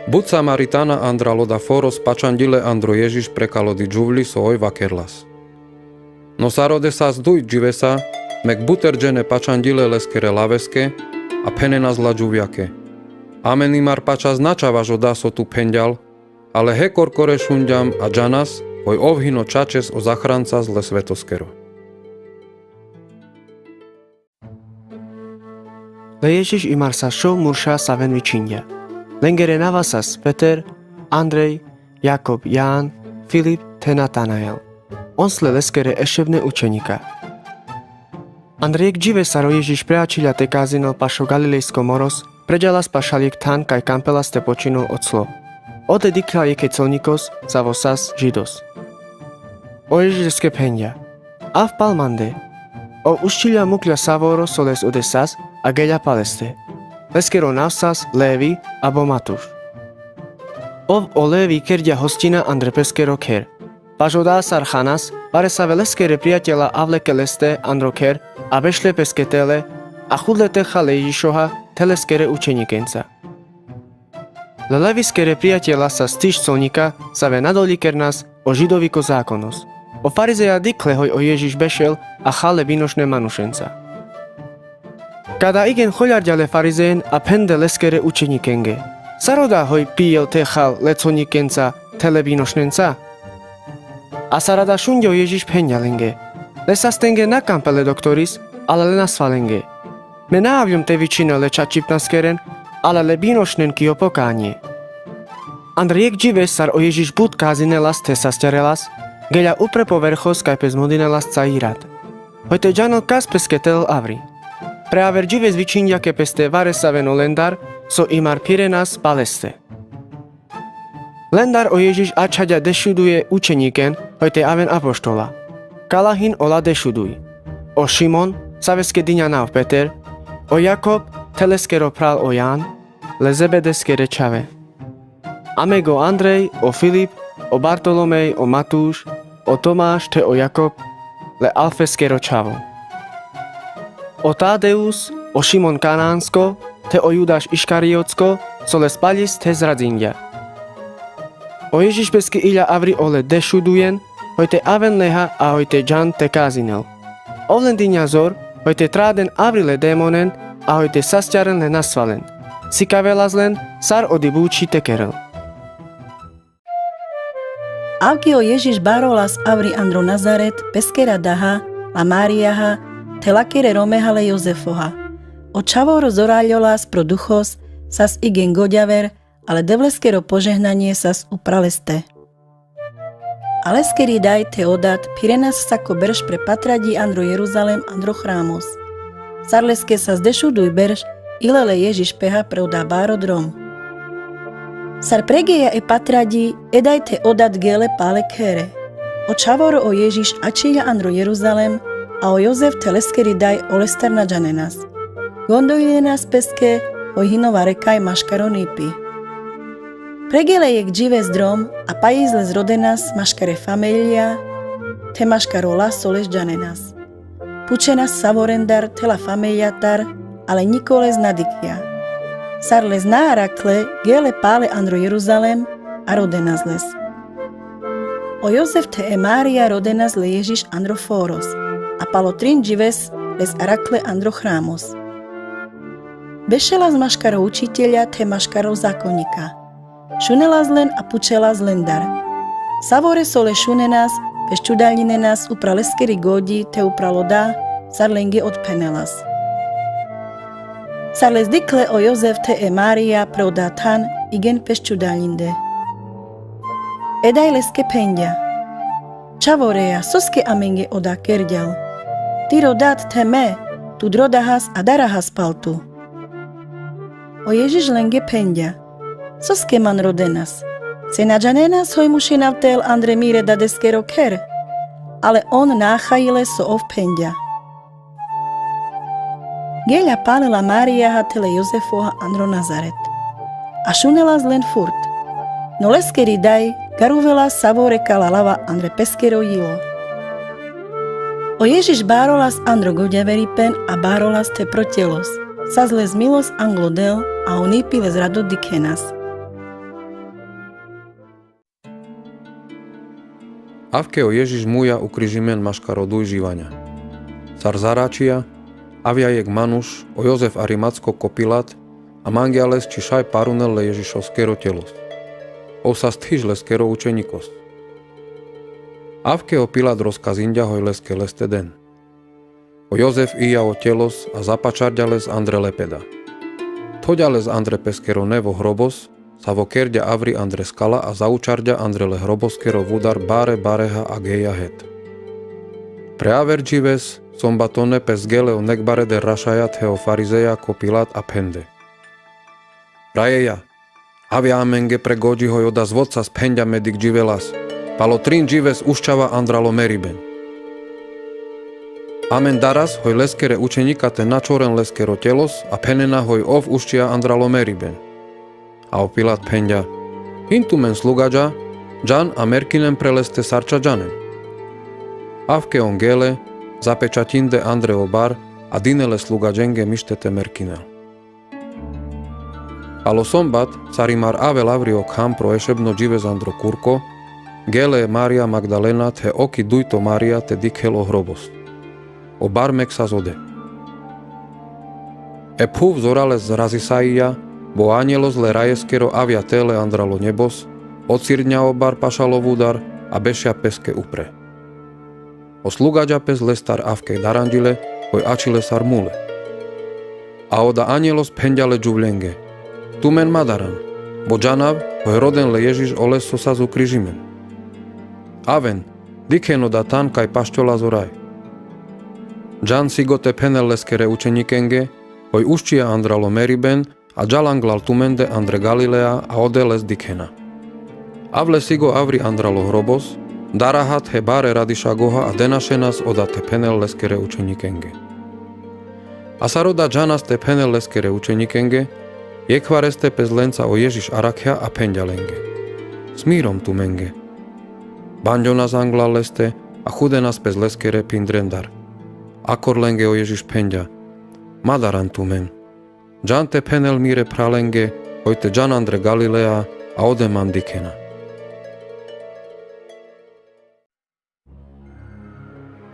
But samaritana andral oda foros pačanďile andro ježiš prekal odi džuvľi so oj vakerlas. No sar ode sas duj dživesa, mek buter džene pačanďile leskere laveske, a phenenas la džuvľake: Amen imar pačas na čavaš oda so tu phenďal, ale he korkore šunďam a džanas, hoj ov hin o čačes o zachrancas le svetoskero. Le ježiš imar sas šo murša saven vičinďa. Lengere nava sas peter, andrej, jakob, jan, filip the natanael. Onsle leskere ešebne učeňika. Andre jekh džive sar o ježiš preačhiľa te kazinel pašo galilejsko moros, preďalas pašal jekh than kaj kampelas te počinol o clo. Ode dikľal jekhe colňikos, savo sas židos. O ježiš leske phenďa: Av pal mande. Ov uščhiľa mukľa savoro so les ode sas, a geľa paleste. Leskero nav sas levi, abo matuš. Ov o levi kerďa hostina andre peskero kher. Paš oda sar chanas, varesave leskere prijateľa avleke leste andro kher, a bešle peske tele, a chudle te chale ježišoha the leskere učeňikenca. Le leviskere prijateľa sas tiš colňika, save na doľi kernas o židoviko zákonos. O farizeja dikhle hoj o ježiš bešel, a chal le binošne manušenca. Kada igen choľarďa le farizejen, a phende leskere učeňikenge: Sar oda hoj pijel the chal le colňikenca, the le binošnenca? A sar ada šunďe o ježiš phenďa lenge: Le sastenge na kampel le doktoris, ale le nasvalenge. Me na avľom te vičinel le čačipnaskeren, ale le binošnen ki o pokánie. Andre jekh džive sar o ježiš but kazinelas the sasťarelas, geľa upre po verchos kaj pes modlinelas cají rad. Hoj te džanel kas peske telel avri. Pre aver džives vičinďa ke peste varesaven o lendar, so imar phirenas paleste. Lendar o ježiš ačhaďa dešuduje učeňiken, hoj te aven apoštola. Kala hin ola dešuduj: o Šimon, saveske dinja nav Peter, o Jakob, the leskero phral o Jan, le Zebedeskere čhave. Amenge o Andrej, o Filip, o Bartolomej, o Matuš, o Tomaš, the o Jakob, le Alfeskero čhavo. O Tadeus, o Šimon Kanansko, the o Judaš Iškariotsko, so le spaľis the zradzingja. O Ježiš peske iľa avri ole dešudujen, hoj te aven leha a hoj te džan te kazinel. Ov len dinja zor, hoj te traden avri le demonen, a hoj te sasťaren le nasvalen. Sikavelas len sar o Dibuči te kerel. Avke o Ježiš barolas avri andro Nazaret, peskera daha, la Marijaha, the lakere romeha le Jozefoha. O čhavoro zoraľolas pro duchos, sas igen goďaver, ale Devleskero požehnanie sas upral leste. A leskeri daj the o dad phirenas sako berš pre patraďi andro Jeruzalem, andro chramos. Sar leske sas dešuduj berš, ile le Ježiš peha pre oda baro drom. Sar pregeja e patraďi, e daj the o dad gele pale khere. O čhavoro o Ježiš ačhiľa andro Jeruzalem, a o Jozef the leskeri daj olestar na džanenas. Gondoľinenas peske, hoj hin ov arekaj maškar o nipi. Pregele jekh džives drom, a paľis les rodenas maškar e fameľa, the maškar ola so les džanenas. Pučenas savorendar the la fameľatar, ale ňiko les na dikhľa. Sar les na arakhle, gele pale andro Jeruzalem, a rodenas les. O Jozef the e Marija rodenas le Ježiš andro foros, a palo trin džives les arakhle andro chramos. Bešelas maškar o učiteľa the maškar o zakonňika. Šunelas len a pučelas lendar. Savore so le šunenas, peščudaľinenas upral leskeri goďi the upral oda, sar lenge odphenelas. Sar les dikhle o Jozef the e Marija pre oda than, igen peščudaľinde. E daj leske phenďa: Čhavoreja, soske amenge oda kerďal? Tiro dad the me, tu drodahas a darahas pal tu. O Ježiš lenge phenďa: Soske man rodenas? Se na džanenas hoj mu šinav tel andre mire dadeskero kher? Ale on na achajile so ov phenďa. Geľa pale la Marijaha the le Jozefoha andro Nazaret. A šunelas len furt. No leskeri daj garuvelas savore kala lava andre peskero jilo. O Ježiš barolas andro goďaveripen a barolas the pro telos, sas les milos anglo del, a o nipi les rado dikhenas. Avke o Ježiš muľa ukrižimen maškar o duj živaňa. Sar zaračia, avľa jekh manuš, o Jozef Arimatsko, ko Pilat, a mangia les či šaj parunel le Ježišoskero telos. Ov sas thiž leskero učeňikos. Avke o Pilat rozkazinďa hoj leske leste den. O Jozef ija o telos a zapačarďa les andre lepeda. Thoďa les andre peskero nevo hrobos, savo kerďa avri andre skala a zaučarďa andre le hroboskero vudar bare bareha a geja het. Pre aver džives, sombatone pes gele o nekbareder rašaja the o farizeja ko Pilat a phende: Rajeja, avľa amenge pre goďi hoj oda zvodcas phenďa me dikh dživelas, palo trin džives uščava andralo meriben. Amen daras hoj leskere učeňika te na čhoren leskero telos a phenena hoj ov uščia andralo meriben. A o Pilat phenďa: Hin tumen slugaďa, džan a merkinen pre leste sar ča džanen. Avke on gele, zapečaťinde andre o bar a dine le slugaďenge mište te merkinel. Palo sombat, sarimar avel avri o kham pro ešebno džives andro kurko, gele e Marija Magdalena the oki dujto Marija te dikhel o hrobos. O bar meksas ode. E phuv zorale zrazisaija, bo o aňelos le rajeskero avľa tele andralo njebos, ocirdňa o bar pašal o vudar a bešľa peske upre. O slugaďa pes lestar avke daranďile, hoj ačhile sar mule. A oda aňelos phenďa le džuvľenge: Tumen ma daran, bo džanav hoj roden le Ježiš oles so sas ukrižimen. Aven, dikhen oda than kaj pašťolas o raj. Džan sigo te phenel leskere učeňikenge, hoj uščia andralo meriben, a džal anglal tumende andre Galilea a ode les dikhena. Avle sigo avri andralo hrobos, Daraha the bare radišagoha a denašenas oda the phenel leskere učenikenge. A sar oda džanas te phenel leskere učenikenge, jekhvareste pes lenca o Ježiš arakhja a phenďa lenge: Smirom tumenge. Banďonas angla leste, a chudenas pes leskere pindrendar. Akor lenge o Ježiš phenďa: Ma daran tumen. Džan te phenel mire phralenge, hoj te džan andre Galilea, a ode man dikhena.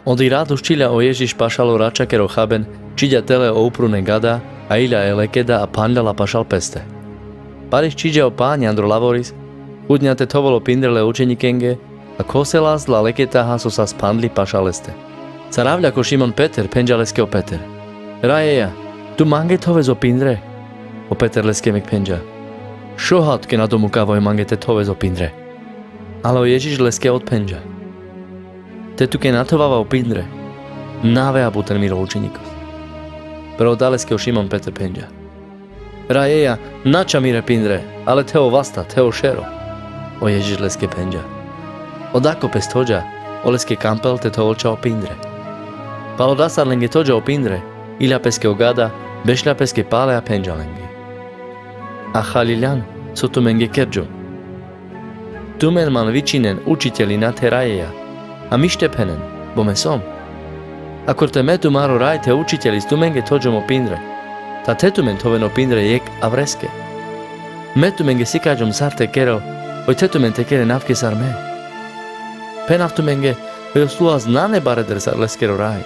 Odi rat uščilja o Ježiš pašal o račakero chaben, čhiďa tele o uprune gada, a ilja e lekeda a phanľa la pašal peste. Pališ čhiďa o pani andro lavoris, chudňa te thovel o pindre le učenikenge, a khoselas la leketaha so sas phanľi pašal leste. Sar avľa ko Šimon Peter, phenďa leske o Peter: Rajeja, tu mange thoves o pindre? O Peter leske mek phenďa: Šoha tuke na domukav hoj mange te thoves o pindre. Ale o Ježiš leske odphenďa: Te tuke na thovava o pindre, na avea buter miro učenikos. Pre oda leske o Šimon Peter phenďa: Rajeja, na ča mire pindre, ale the o vasta, the o šero. O Ježiš leske phenďa: Odako pes thoďa, oleske kampel te thovel ča o pindre. Pal odasar lenge thoďa o pindre, ilja peske o gada, bešľa peske pale a phenďa lenge: A chaljiľan, so tumenge kerďom? Tumen man vičinen učiteľi, na the rajeja, a mište phenen, bo me som. Akor te me tumaro raj the učiteľi, s tumenge thoďom o pindre, ta the tumen thoven o pindre jekh avreske. Me tumenge sikaďom sar te kerel, hoj the tumen te keren avke sar me. Phenav tumenge, hoj o sluha s nane bareder sar leskero raj.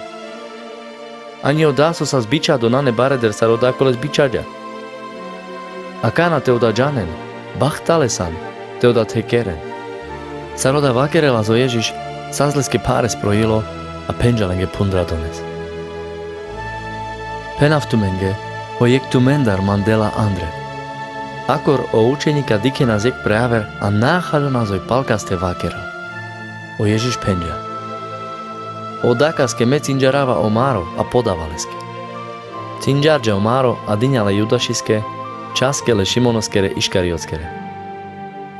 Ani oda so sas bičhado nane bareder sar oda koles bičhaďa. Akana te oda džanen, bahtale san te oda the keren. Sar oda vakerelas o Ježiš, sas leske phares projilo, a phenďa lenge phundradones: Phenav tumenge, hoj jekh tumendar man dela andre. Akor o učenika dikhenas jekh pre aver, a na achaľonas hoj palkaste vakerel. O Ježiš phenďa: Odakaske me cinďarava o maro a podava leske. Cinďarďa o maro a diňa le Judašiske, časke le Šimonoskere Iškariotskere.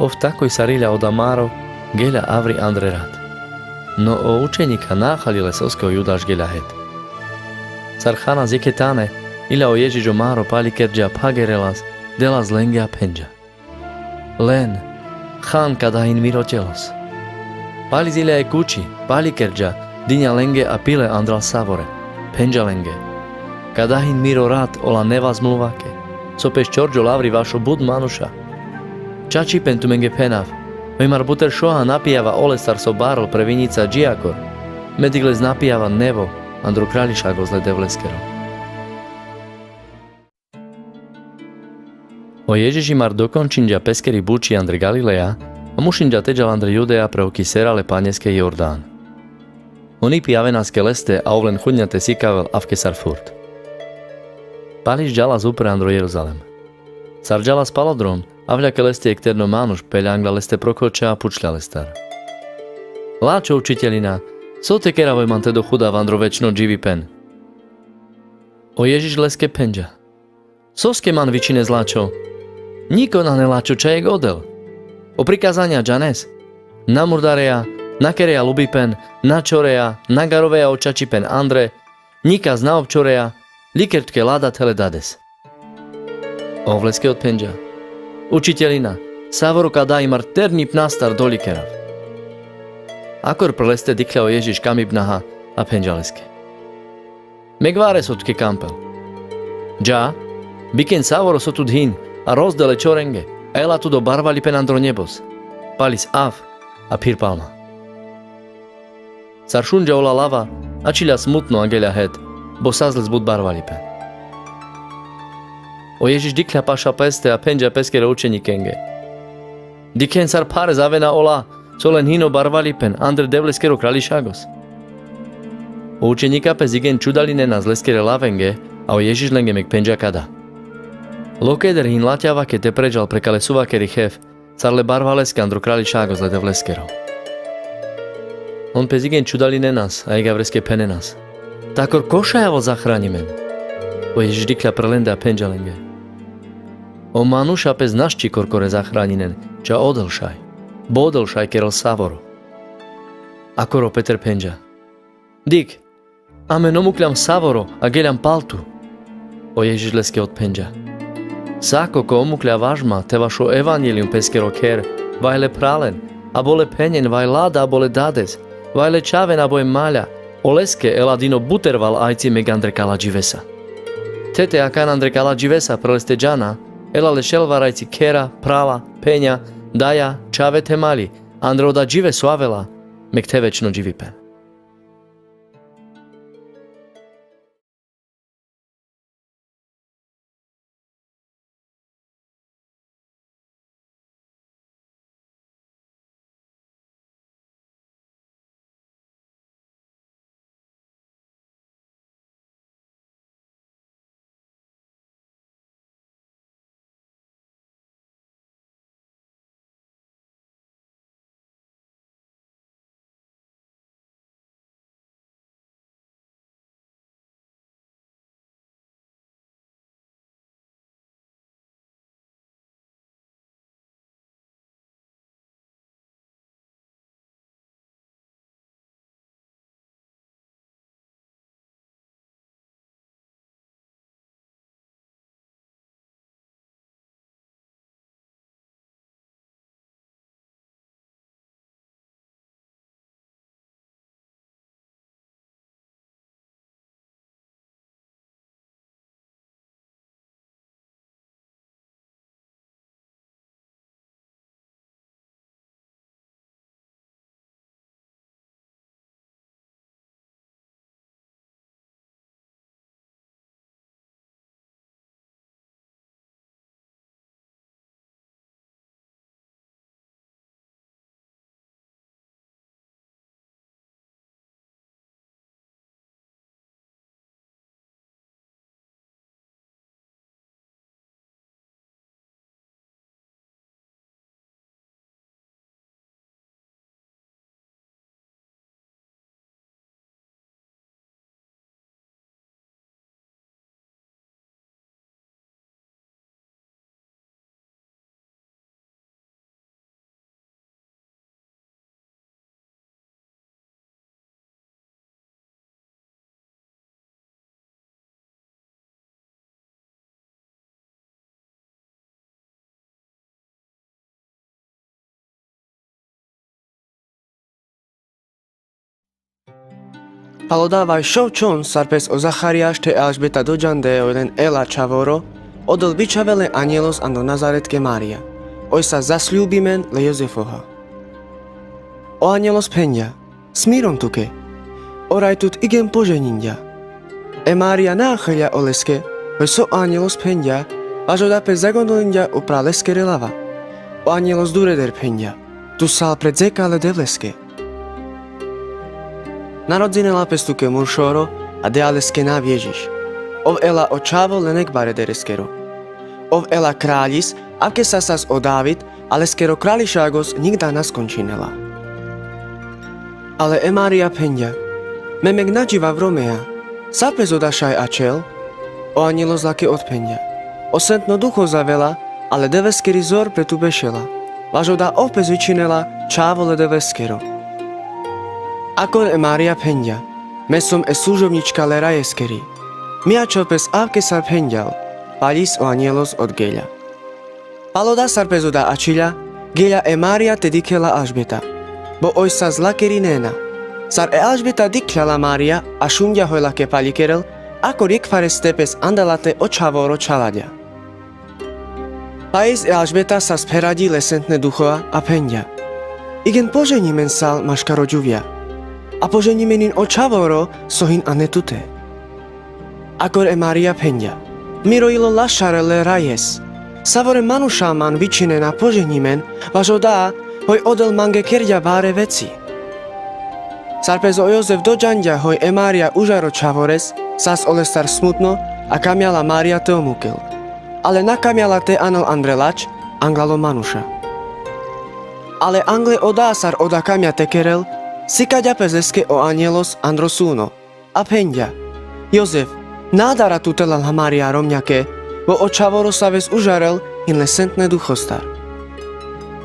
Ov takoj sar ilja oda maro, geľa avri andre rat. No o učenika na achaľile soske o Judaš geľa het. Sar chanas jekhe tane, ilja o Ježiš o maro palikerďa, phagerelas, delas lenge a phenďa: Len, chan ka dahin miro telos. Pali zilja e kuči, palikerďa, diňa lenge a pile andral savore. Phenďa lenge: Ka dahin miro rat ola neva zmluvake, so pes čorďol avri vašo but manuša. Čačipen tumenge phenav, hoj mar buter šoha na pijava olestar so barol pre vinjica dži akor, me digle s na pijava nevo andro Kraľišagos le Devleskero. O Ježiš imar dokončinďa peskeri buči andre Galileja, a mušinďa te džal andre Judeja pre o kisera le panjeske Jordan. Oni pijavenas ke leste, a ov len chudňa te sikavel avke sar furt. Pališ džalas upre andro Jeruzalem. Sar džalas pal o drom, avľa ke leste jekh terno manuš, peľa angla leste pro koča a pučľa lestar: Lačho učiteľina, so te kerav hoj man te dochudav andro večno dživipen? O Ježiš leske phenďa: Soske man vičines lačho? Niko nane lačho ča jekh odel. O prikazanja džanes: Na murdareja, na kereja lubipen, na čhoreja, na garoveja o čačipen andre, nikas na občhoreja, liker tuke lada the le dades. Ov leske odphenďa: Učiteľina, savoro ka da imar, ternjipnastar dolikerav. Akor pre leste dikhľa o Ježiš kamipnaha a phenďa leske: Me gvare so tuke kampel. Dža, bikhen savoro so tu dhin, a rozdel e čhorenge, a ela tut o barvalipen andro njebos. Palis av, a phir pal ma. Sar šunďa ola lava, ačhiľa smutno a geľa het, bo sas les but barvalipen. O Ježiš dikhľa paša peste a phenďa peskere učenikenge: Dikhen sar phares avena ola, so len hin o barvalipen andre Devleskero Kraľišagos. O učenika pes zigen čudaľinenas leskere lavenge, a o Ježiš lenge mek phenďa: Kada? Lokeder hin laťavake te pre džal pre kale suvakeri chev, sar le barvaleske andro Kraľišagos le Devleskero. On pes zigen čudaľinenas a jekh avreske phenenas: Takor košaj avol zahraňimen? O Ježiš dikhľa pre lende a phenďa lenge: O manuša pes našti korkore zahraňinen, ča odel šaj, bo odel šaj kerel savoro. Akoro Peter phenďa: Dikh, amen omukľam savoro a geľam pal tu. O Ježiš leske odphenďa: Sako ko omukľa važma te vašo evanjeľium peskero kher, vaj le phralen, abo le phenjen, vaj lada, abo le dades, vaj le čaven, abo e maľa, oleske ela dino buterval ajci meg andre kala dživesa. Thete akan andre kala dživesa, pre leste džana, ela le šelvar ajci khera, phrala, phenja, daja, čave the maľi, andre oda džive so avela meg the večno dživipen. Pal oda vaj šov čhon, sar pes o Zachariáš the Elžbeta dodžande oj len ela čhavoro, odol vičhavel e anjelos ando Nazaretke Maria, oj sa zasľubimen le Jozefoha. O anjelos phenďa: Smiron tuke, o raj tut igen poženinďa. E Maria na acheľa oleske, hoj so o anjelos phenďa, vaš oda pes zagondolinďa upral leskere lava. O anjelos dureder phenďa: Tu sal pre dzeka le Devleske. Narodzinela pes tuke muršoro, a deja leske nav Ježiš. Ov ela o čhavo le nekbare dereskero. Ov ela kraľis, avke sa sas o David, a leskero kraľišagos nikda na skončinela. Ale e Maria phenďa: Me meg na dživa vromea, sar pes oda šaj ačhel? O anjelos lake odphenďa: O Sentno Duchos avela, a le Devleskeri zor pre tu bešela, vaš oda ov pes vičhinela čhavo le Devleskero. Akon e Maria phenďa: Me som e služovnička le rajeskeri, mi ačhel pes avke sar phenďal. Paľis o anjelos odgeľa. Pal oda sar pes oda ačhiľa, geľa e Maria te dikhela Elžbeta, bo oj sas lakeri nena. Sar e Elžbeta dikhľa la Maria a šunďa hoj lake paľikerel, akor jekh fareste pes anda late o čhavoro čhalaďa. Pais e Elžbeta sas pheraďi le Sentne Duchova a phenďa: Igen poženimen sal maškaro džuvďa, a poženimen in o čhavoro so hin ane tute. Akor e Maria phenďa: Mi rojilo laščarel le rajes. Savore manuša man vičhinena poženimen, vaš oda hoj odol mange kerďa bare veci. Sar pes o Jozef dodžanďa hoj e Maria užarel čhavores, sas olestar smutno, a kamjala Maria te omukel. Ale na kamjala te anel andre lač, angla lo manuša. Ale angle oda sar oda kamja te kerel, sikaďa pes leske o anjelos andro suno, a phenďa: Jozef, na adara tute la Maria romňake, bo o čhavoro saves užarel hin le Sentne Duchostar.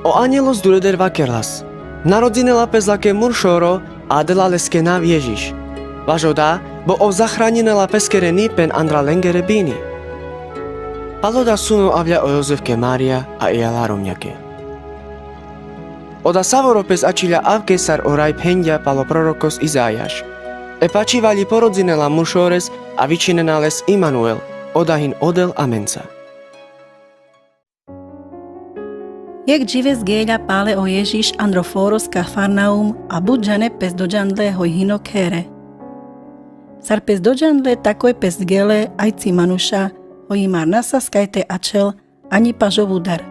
O anjelos dureder vakerlas: Narodzinela pes lake muršoro, A dela leske nav Ježiš. Vaš oda, bo ov zachraňinela peskere nipen andral lengere bini. Pal oda suno avľa o Jozef ke Mária a i jala romňake. Oda savoro pes ačhiľa avke sar o raj phenďa pal o prorokos Izajaš. E pačhivaľi porodzinela muršores a vičhinena les Imanuel, oda hin odel amenca. Jekh džives geľa pale o Ježiš andro foros Kafarnaum, a but džane pes doďandle hoj hin o khere. Sar pes doďandle, takoj pes gele ajci manuša, hoj imar na sas kaj te ačhel, aňi paš o vudar.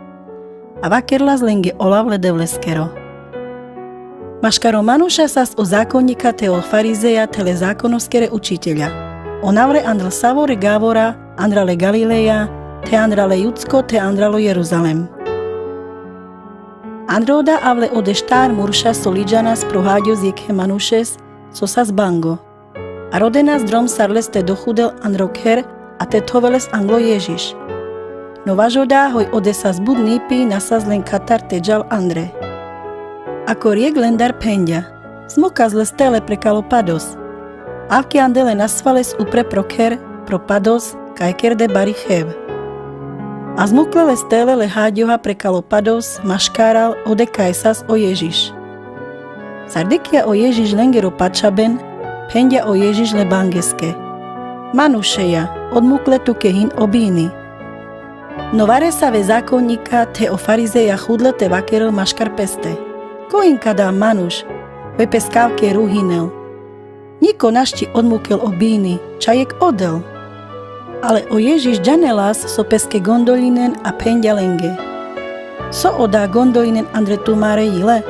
A vakerlas lenge o lav le Devleskero. Maškar o manuša sas o zákonňika te o farizeja te le zákonoskere učiteľa. O navle andral savore gavora, andral le Galileja, te andral le Judsko, te andral o Jeruzalem. Andro oda avle ode štar murša so liďanas pro haďos jekhe manušes, so sas bango. A rodenas drom sar leste dochudel andro kher, a te thoveles anglo Ježiš. No vaš oda hoj ode sas but nipi na sas len katar te ďal andre. Akor jekh lendar phenďa: Zmukas leste le pre kalo pados. Avke ande le nasvales upre pro kher, pro pados, kaj kerde bari chev. A zmukle leste le le haďoha pre kalo pados, maškaral ode kaj sas o Ježiš. Sar dikhľa o Ježiš lengero pačhaben, phenďa o Ježiš le bangeske: Manušeja, odmukle tuke hin o bini. No varesave zákonňika te o farizeja chudle te vakerel maškar peste: Ko hin kada manuš, hoj pes kavke ruhinel? Ňiko našči odmukel o bini, ča jekh odel. Ale o Ježiš ďanelas so peske gondoľinen a phenďa lenge: So oda gondoľinen andre tumare jile?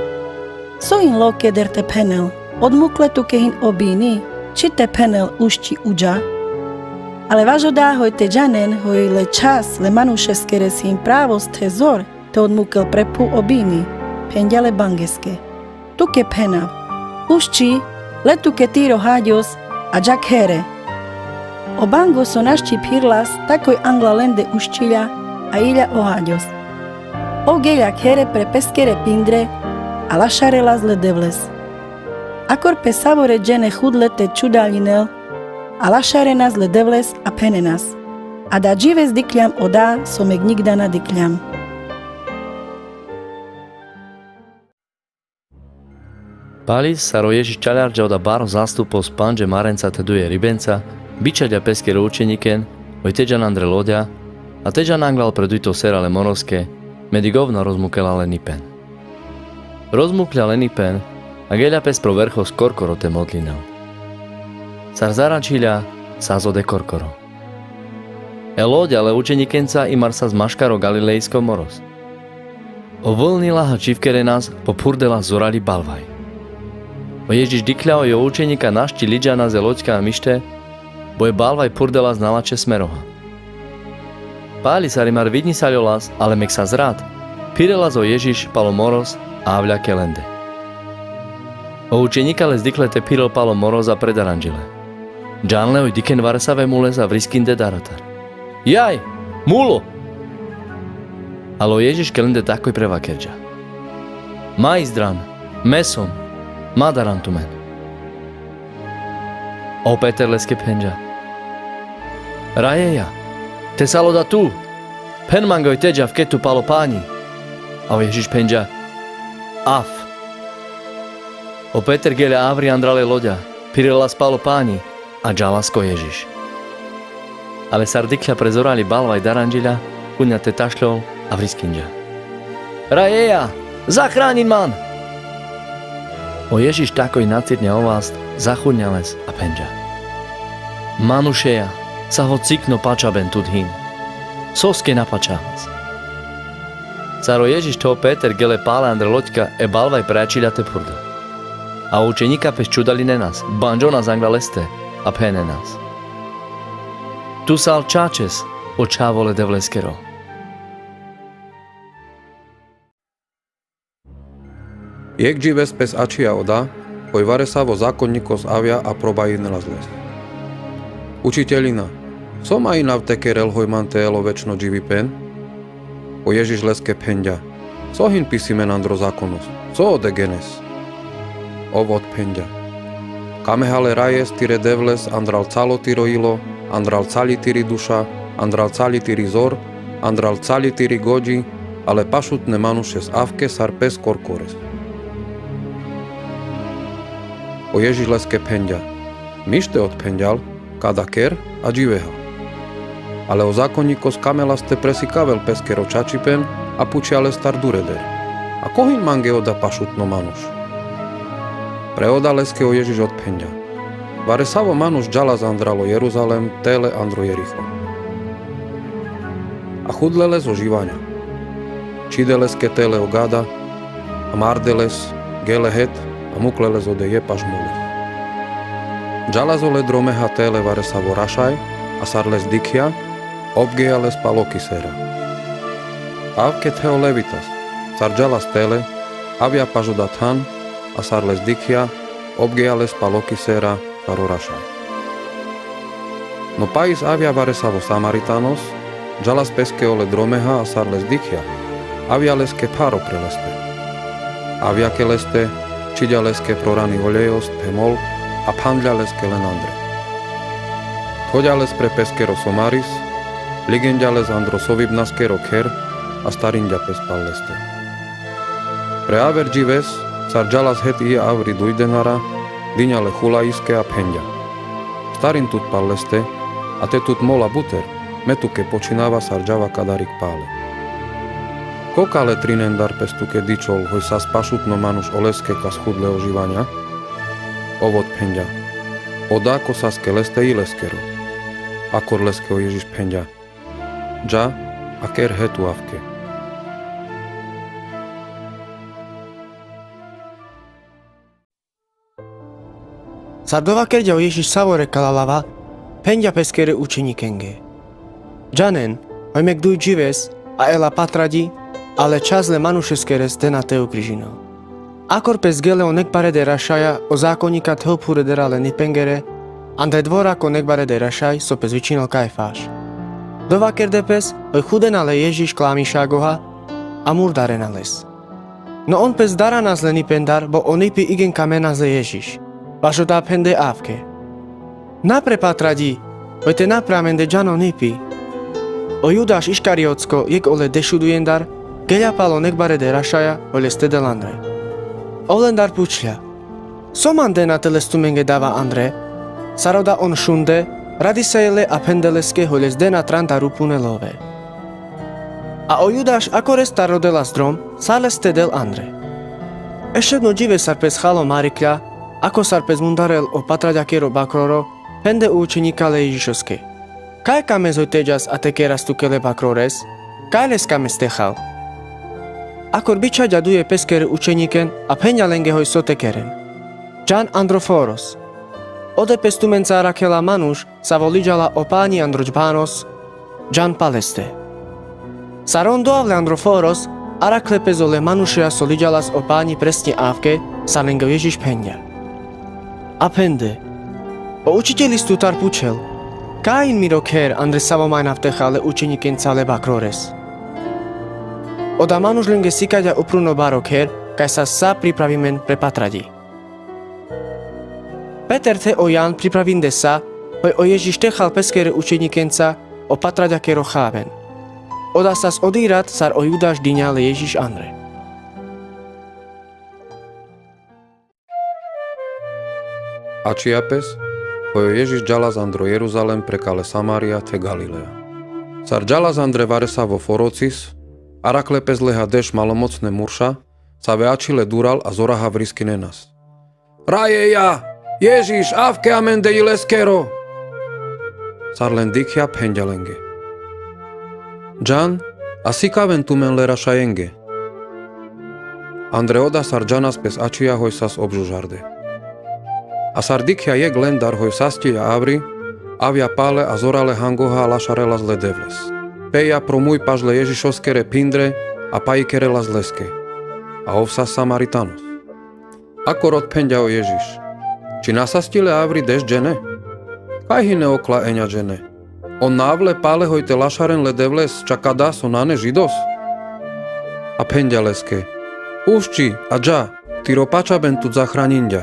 So hin lokeder te phenel: Odmukle tuke hin o bini, či te phenel: Ušči, uďa? Ale vaš oda hoj te ďanen hoj le čas le manušeskeres hin pravo sthe zor te odmukel pre phuv o bini, phenďa le bangeske: Tuke phenav: Ušči, le tuke tiro haďos, a ďa khere. O bango so našči phirlas, takoj angla lende uščiľa a iľa o haďos. Ov geľa khere pre peskere pindre a lašarelas le Devles. Akor pes savore džene chudle te čudaľinel a lašarenas le Devles a phenenas: Ada džives dikhľam oda so meg ňikda na dikhľam. Pali sar o Ježiš čaľarďa oda baro zastupos pandže marenca te duje ribenca, bičaďa peskere učeňiken hoj te ďan andre loďa, a te ďan anglal pre dujto sera le moroske, me digovno rozmukela le nipen. Rozmukľa le nipen a geľa pes pro verchos korkoro te modlinel. Sar zaračhiľa, sas ode korkoro. E loďa le učeňikenca imar sas maškar o Galilejsko moros. O vlni laha čhivkerenas, bo phurdelas zoraľi balvaj. O Ježiš dikhľa o jeho učeňika našči liďanas e loďka a mište, bo e balvaj phurdelas na lačhe smeroha. Pali sar imar vidňisaľolas, ale meg sas rad, phirelas o Ježiš pal o moros a avľa ke lende. O učeňika les dikhle te phirel pal o moros a predaranďi le. Ďan le hoj dikhen varesave mules a vriskinde daratar: Jaj, mulo! Ale o Ježiš ke lende takoj prevakerďa: Maisdran, me som, ma daran tumen. O Peter leske phenďa: Rajeja, te sal oda tu, phen mange hoj te ďav ke tu pal o panji. A o Ježiš phenďa: Av. O Peter geľa avri andral e loďa, phirelas pal o panji a ďalas ko Ježiš. Ale sar dikhľa pre zoraľi balvaj daranďiľa, chudňa te tašľol a vriskinďa: Rajeja, zachraňin man! O Ježiš takoj nacirňa o vlast, zachudňa les a phenďa: Manušeja, sa hocikno pačhaben tut hin. Soske na pačhávas? Sar o Ježiš tho, Peter geľa pale andre loďka e balvaj preačhiľa te phurdel. A o učeňika pes čudaľinenas, bandžonas angla leste a phenenas: Tu sal čačes, o Čhavo le Devleskero. Jekh džives pes ačhija oda, hoj varesavo zakonňikos avľa a probajnelas les: Učiteľina, so ma inav te kerel hoj man te jel o večno dživipen? O Ježiš leske phenďa: So hin pisimen andro zakonos, so ode genes? Ov odphenďa: Kameha le rajes tire Devles andral calo tiro ilo, andral cali tiri duša, andral cali tiri zor, andral cali tiri goďi, ale pašutne manušes avke sar pes korkores. O Ježiš leske phenďa: Mište odphenďal, kada ker a dživeha. Ale o zakonjikos kamela ste presikavel peskero čačipen a pučia lestar dureder: A kohin mange oda pašutno manuš? Pre oda leske o Ježiš odphenďa: Varesavo manuš džalas andral o Jeruzalem tele andro Jeriho. A chudle les o živaňa. Čhide leske tele o gada, a marde les, gele het, a mukle les ode jep a žmu les. Džalas ole dromeha tele varesavo rašaj, a sar les dikhja, obgeja les pal okisera. Avke the o levitas, sar džalas tele, avja paš oda than, a sar les dikhja, obgeja les pal okisera, sar o rašaj. No pais avja varesavo samaritanos, džalas peske ole dromeha, a sar les dikhja, avja leske pharo pre leste. Avjake leste, čhiďa leske pro rani oľejos the mol, a phanďa leske len andre. Thoďa les pre peskero somaris, ligenďa les andro sovibnaskero kher, a starinďa pes pal leste. Pre aver džives, sar džalas het ija avri duj denara, diňa le chulajiske a phenďa: Starin tut pal leste, a te tut mol a buter, me tuke počinava sar džava kadarik pale. Ko kale trinendar pes tuke dičhol hoj sas pašutno manuš oleske kas chudle o živaňa? Ov odphenďa: Oda ko saske leste i leskero. Akor leske o Ježiš phenďa: Dža, a ker he tu avke. Sar dovakerďa o Ježiš savore kala lava, phenďa peskere učenikenge: Džanen, hoj mek duj džives, a ela patraďi, ale čas le manušeskeres dena te ukrižinel. Akor pes gele o nekbarede rašaja, o zakonjika the o phuredera le nipengere, andre dvora ko nekbarede rašaj, so pes vičinel Kajfaš. Dovakerde pes, hoj chudena le Ježiš klamišagoha, a murdarena les. No on pes daranas le nipendar, bo o nipi igen kamenas le Ježiš. Vaš oda phende avke: Na pre patraďi, hoj te na pre amende džan o nipi. O Judaš Iškariotsko, jekh ole dešudujendar, geľa pal o nekbarede rašaja, hoj les te del andre. Ov lendar pučľa: So man dena te les tumenge dava andre? Sar oda on šunde, radisaj le a phende leske hoj les dena tran dar upune love. A o Judaš, akorestar rodelas drom, sar les te del andre. Ešedno džive sar pes chalo marikľa, ako sar pes mundarel o patraďakero bakroro, phende o učenika le Ježišoske: Kaj kames hoj te džas a te keras tuke le bakrores? Kaj les kames te chal? Akor bičhaďa duje peskere učeniken a phenďa lenge hoj so te keren: Džan andro foros. Ode pes tumenca arakhela manuš, savo liďala o Pani andro džbanos, džan pal leste. Sar on doavle andro foros, arakhle pes ole manušea so liďalas o Pani presne avke, sar lenge o Ježiš phenďa. A phende: O učiteľ istutar pučhel: Kaj in miro kher andre savo majnav te chal le učenikenca le bakrores? Oda manuš lenge sikaďa upruno baro kher, kaj sas sa pripravimen pre patraďi. Peter the o Jan pripravinde sa, hoj o Ježiš te chal peskere učenikenca o patraďakero cháven. Oda sas odirat sar o Judaš diňa le Ježiš andre. Ačhija pes, hoj o Ježiš džalas andro Jeruzalem pre kale Samaria the Galilea. Sar džalas andre varesavo forocis, arakhle pes leha deš malomocne murša, save ačhile dural a zoraha vriskinenas: Rajeja, Ježiš, avke amende i leskero! Sar len dikhja, phenďa lenge: Džan, a sikaven tumen le rašajenge. Andre oda sar džanas pes ačhija hoj sas obžužarde. A sar dikhja jekh lendar hoj sastilja avri, avja pale a zorale hangoha lašarelas le Devles. Peja pro muj paš le Ježišoskere phindre, a paikerelas leske. A ov sas Samaritanos. Akor odphenďa o Ježiš: Či na sastile avri deš džene? Kaj hine okla eňa džene? On na avle pale hoj te lašaren le Devles, čak kada so nane Židos? A phenďa leske: Ušči, a dža, Tiro pačaben tut zahraňinďa.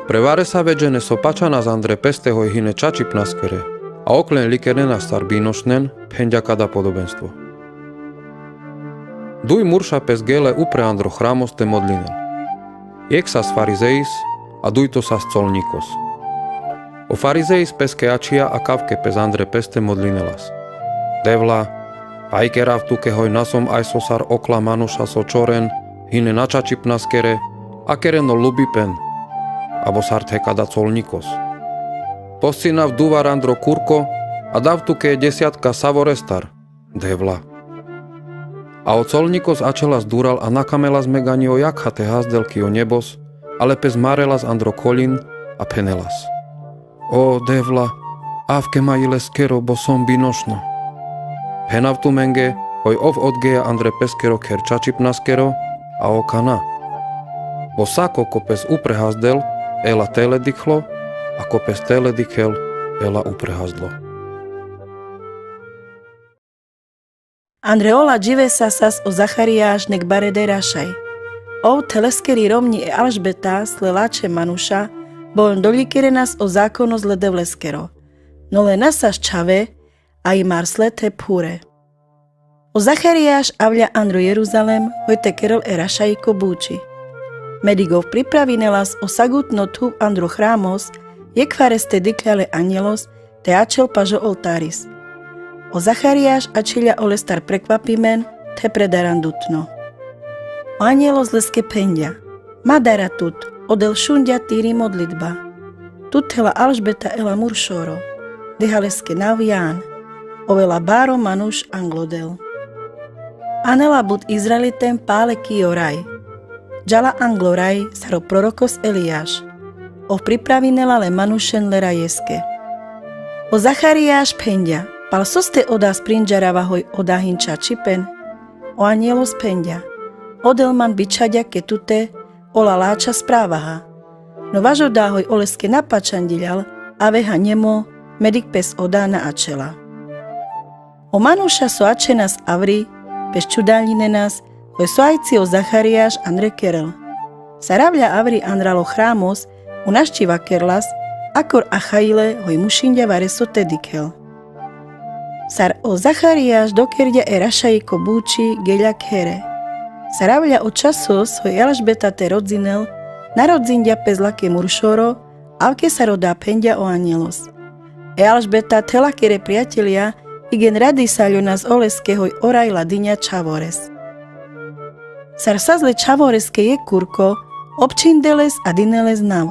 Pre varesave džene so pačanas andre peste hoj hine čačipnaskere, a oklen likerenas sar binošnen, phenďa kada podobenstvo. Duj murša pes gele upre andro hramos te modlinen. Jekh sas farizeis, a dujto sas colňikos. O farizeis peske ačhija a kavke pes andre peste modlinelas: Devla, paj kerav tuke hoj na som aj so sar okla manuša so čoren, hine na čačipnaskere, a keren o lubipen, abo sar the kada colňikos. Poscinav duvar andro kurko, a dav tuke e džesjatka savorestar, Devla. A o colňikos ačhelas dural a na kamelas meg aňi o jakha te hazdel ki o njebos, ale pes marelas andro koľin a phenelas: O Devla, avke ma ileskero, bo som binošno. Phenav tumenge, hoj ov odgeja andre peskero kher čačipnaskero, a o kana. Bo sako ko pes upre hazdel, ela tele dikhlo, a ko pes tele dikhel, ela upre hazdlo. Andre ola dživesasas o Zaharijaš nek barede rašaj. Ov the leskeri romňi e Alžbeta, sle lačhe manuša, bo on doľikerenas o zakono sle Devleskero. No le na sas čhave, a imar sle the phure. O Zaharijaš avľa andro Jeruzalem, hoj te kerel e rašaji ko buči. Medik ov pripravinelas o sagutno thuv andro hramos, jekh fareste dikhľa le aňelos, te ačhel pažo oltaris. O Zaharijaš ačhiľa olestar prekvapimen, the pre darandutno. O aňelos leske phenďa: Ma dara tut, odel šunďa tiri modlitba. Tut thela Alžbeta ela muršoro, deha leske nav Jan. Ov ela baro manuš anglodel. Anela but Izraeliten pale ki o raj. Džala anglo raj sar o prorokos Elijaš. Ov pripravinela le manušen le rajeske. O Zaharijaš phenďa: Pal soste oda sprinďarava hoj oda hin čačipen? O aňelos phenďa: Odel man bičhaďa ke tute ola lačha spravaha. No važoda hoj oleske na pačanďiľal, aveha ňemo, medik pes oda na ačhela. O manuša so ačhenas avri, pes čudaľinenas, hoj so ajci o Zaharijaš andre kerel. Sar avľa avri andral o hramos, u našči vakerlas, akor achaľile hoj mušinďa vareso te dikhel. Sar o Zaharijaš dokerďa e rašaji ko buči, geľa khere. Sar avľa o časos hoj e Alžbeta te rodzinel, narodzinďa pes lake muršoro, avke sar oda phenďa o aňelos. E Alžbeta the lakere prijateľia, igen radisaľonas oleske hoj o raj ladiňa čhavores. Sar sas le čhavoreske jekh kurko, opčhinde les a dine les nav.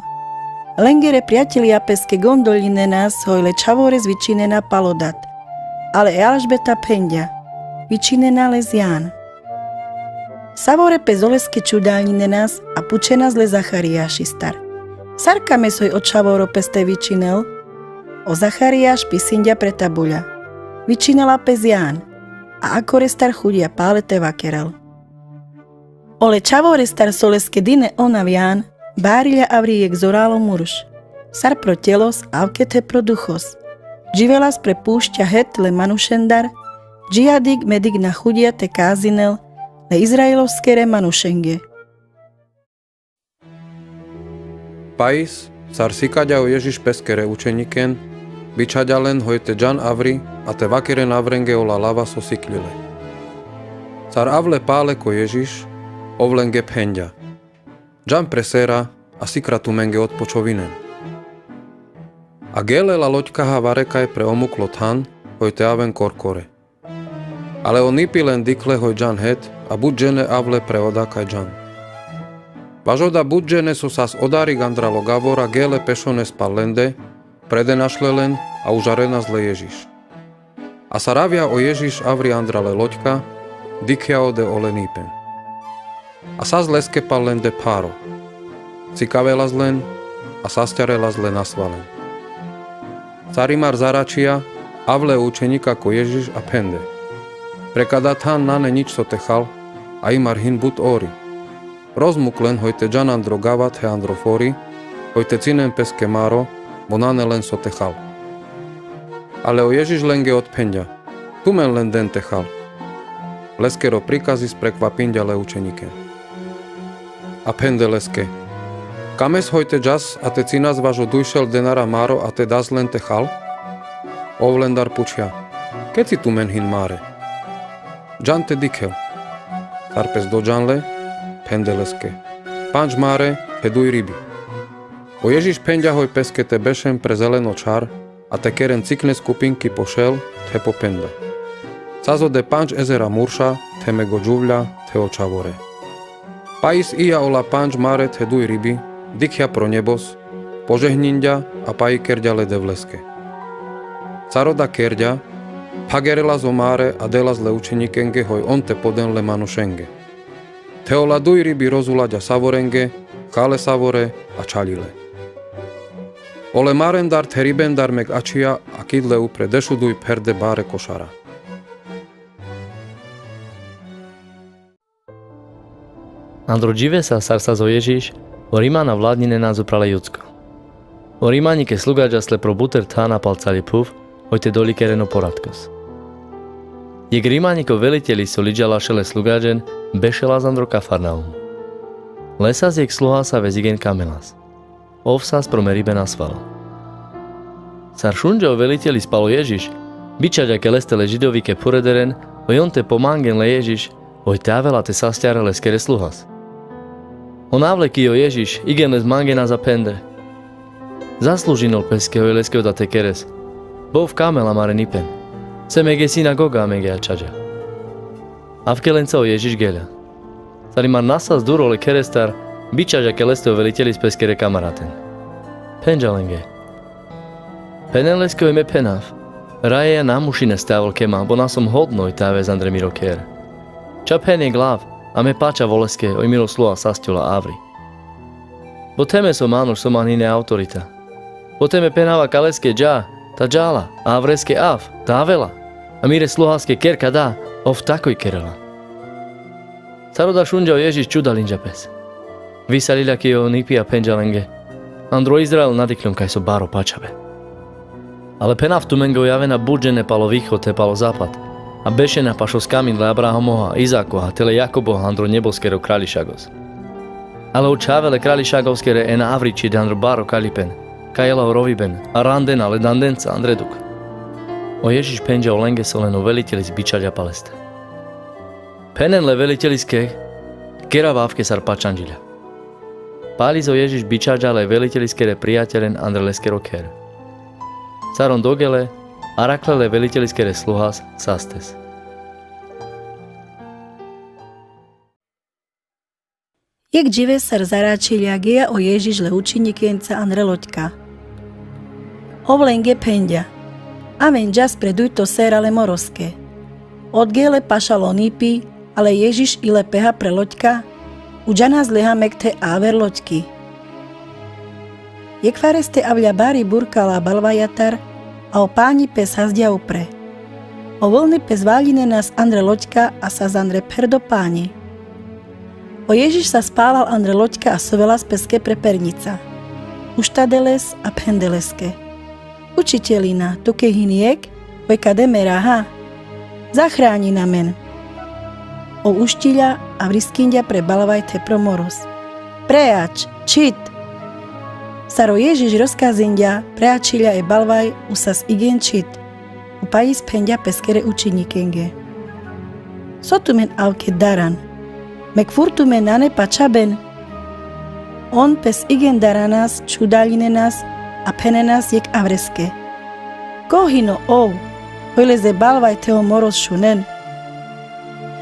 Lengere prijateľia peske gondoľinenas hoj le čhavores vičinena pal odat. Ale e Alžbeta phenďa: Vičinena les Jan. Savore pes oleske čudaľinenas a pučenas le Zaharijašistar: Sar kames hoj o čhavoro pes te vičinel? O Zaharijaš pisinďa pre ta buľa: Vičinela pes Jan. A akorestar chuďa pale te vakerel. Ole čhavorestar so leske dine o nav Jan, bariľa avri jekh zoralo murš, sar pro telos, avke the pro duchos. Dživelas pre pušťa het le manušendar, džiadik medik na chuďa te kazinel le Izraelovskere manušenge. Pais, sar sikaďa o Ježiš peskere učeňiken, bičhaďa len hoj te džan avri a te vakeren avrenge ola lava so sikľile. Sar avle pale ko Ježiš, ov lenge phenďa: Džan pre sera, a sikra tumenge otpočovinen. A gele la loďkaha varekaj pre omuklo than, hoj te aven korkore. Ale o nipi len dikhle hoj džan het, a but džene avle pre oda kaj džan. Vaš oda but džene so sas odarik andral o gavora gele pešones pal lende, prede našle len, a užarenas le Ježiš. A sar avľa o Ježiš avri andral e loďka, dikhľa ode ole nipen. A sas leske pal lende pharo. Cikavelas len, a sasťarelas le nasvalen. Sar imar zaračhija, avle o učeňika ko Ježiš a phende: Pre kada than nane ňič so te chal, a imar hin but ori. Rozmuk len hoj te džan andro gava the andro fori, hoj te cinen peske maro, bo nane len so te chal. Ale o Ježiš lenge odphenďa: Tumen len den te chal. Leskero prikazis prekvapinďa le učeňiken. a phende leske: Kames hoj te džas a te cinas vaš o duj šel denara maro a te das len te chal? Ov lendar pučhja: Keci tumen hin mare? Džan te dikhel. Sar pes dodžan le, phende leske: Pandž mare he duj ribi. O Ježiš phenďa hoj peske te bešen pre zeleno čhar, a te keren cikne skupinki po šel the po penda. Sas ode pandž ezera murša the meg o džuvľa the o čhavore. Pais ija ola pandž mare the duj ribi, dikhja pro njebos, požehninďa a pai kerďa le Devleske. Sar oda kerďa, phagerelas o mare a delas le učenikenge hoj on te poden le manušenge. The ola duj ribi rozulaďa savorenge, chale savore a čhaľi le. Ole marendar the ribendar meg ačhija a kidle upre dešuduj pherde bare košara. Andro dživesa sar sas o Ježiš o Rimana vladňinenas upral e Judsko. O Rimaňi ke slugaďas le pro buter thana pal cali phuv, hoj te doľikeren o poradkos. Jekh Rimaňi ko veliteľi so liďa lašel e slugaďen, bešelas andro Kafarnaum. Lesas jekh sluha saves igen kamelas. Ov sas pro meribenas valela. Sar šunďa o veliteľi pal o Ježiš, bičaďa ke leste le Židovi ke phurederen, hoj on te pomangen le Ježiš, hoj te avela te sasťarel leskere sluhas. On avle ki o Ježiš, igen les mangenas a phende: Zaslužinol peske hoj leske oda te keres, bo ov kamela mare nipen, sem ege sinagoga amenge ačhaďa. Avke lenca o Ježiš geľa. Sar imar na sas dur ole kherestar, bičaďa ke leste o veliteľi peskere kamaraten. Phenďa lenge: Phenen leske hoj me phenav: Rajeja, na mušines te avol ke ma, bo na som hodno hoj te aves andre miro kher. Ča phen jekh lav, a me pačav oleske hoj miro sluha sasťola avri. Bo the me so manuš so man hine autorita. Bo the me phenava kaleske: Dža, ta džala, a avreske: Av, ta avela, a mire sluhaske: Ker kada, ov takoj kerela. Sar oda šunďa o Ježiš, čudalinďa pes. Visaľiľa ki o nipi a phenďa lenge: Andro Izrael na dikhľum kaj so baro pačhabe. Ale phenav tumenge, hoj avena but džene pal o vichod the pal o zapad, a bešena paš o skamin le Abrahamoha, Izakoha the le Jakoboha andro njeboskero Kraľišagos. Ale o čhave le Kraľišagoskere ena avri čhid andro baro kaľipen, kaj jela o roviben, a randena le dandenca andre dukh. O Ježiš phenďa olenge so len o veliteľi bičaďa pal leste. Phenen le veliteľiske: Kerava avke sar pačhanďiľa. Palis o Ježiš bičaďa le veliteľiskere prijateľen andre leskero kher. Sar on dogele, arakhle le veliteľiskere sluhas sastes. Jekh džive sar zaračhiľa, geja o Ježiš le učenikenca andre loďka. Ov lenge phenďa: Amen džas pre dujto sera le moroske. Odgele pašal o nipi, ale Ježiš i le peha pre loďka, udžanas leha meg the aver loďki. Jekh fareste avľa bari burkala balvajatar, a o páňi pes hasďa upre. O vlne pes vaľinenas andre loďka a sas andre pherdo páňi. O Ježiš sas pálal andre loďka a sovelas peske pre perňica. Uštade les a phende leske: Učiteľina, tuke hin jekh, hoj kade me raha? Zachráňin amen. Ov ušťiľa a vriskinďa pre balvaj the pro moros: Prejač, čhid! Sar o Ježiš rozkazinďa, prejačhiľa e balvaj, u sas igen čhid. U pais phenďa peskere učenikenge: So tumen avke daran? Meg furt tumen nane pačhaben? On pes igen daranas čhudaľinenas a phenenas jekh avreske: Ko hino ov, hoj leze balvaj the o moros šunen?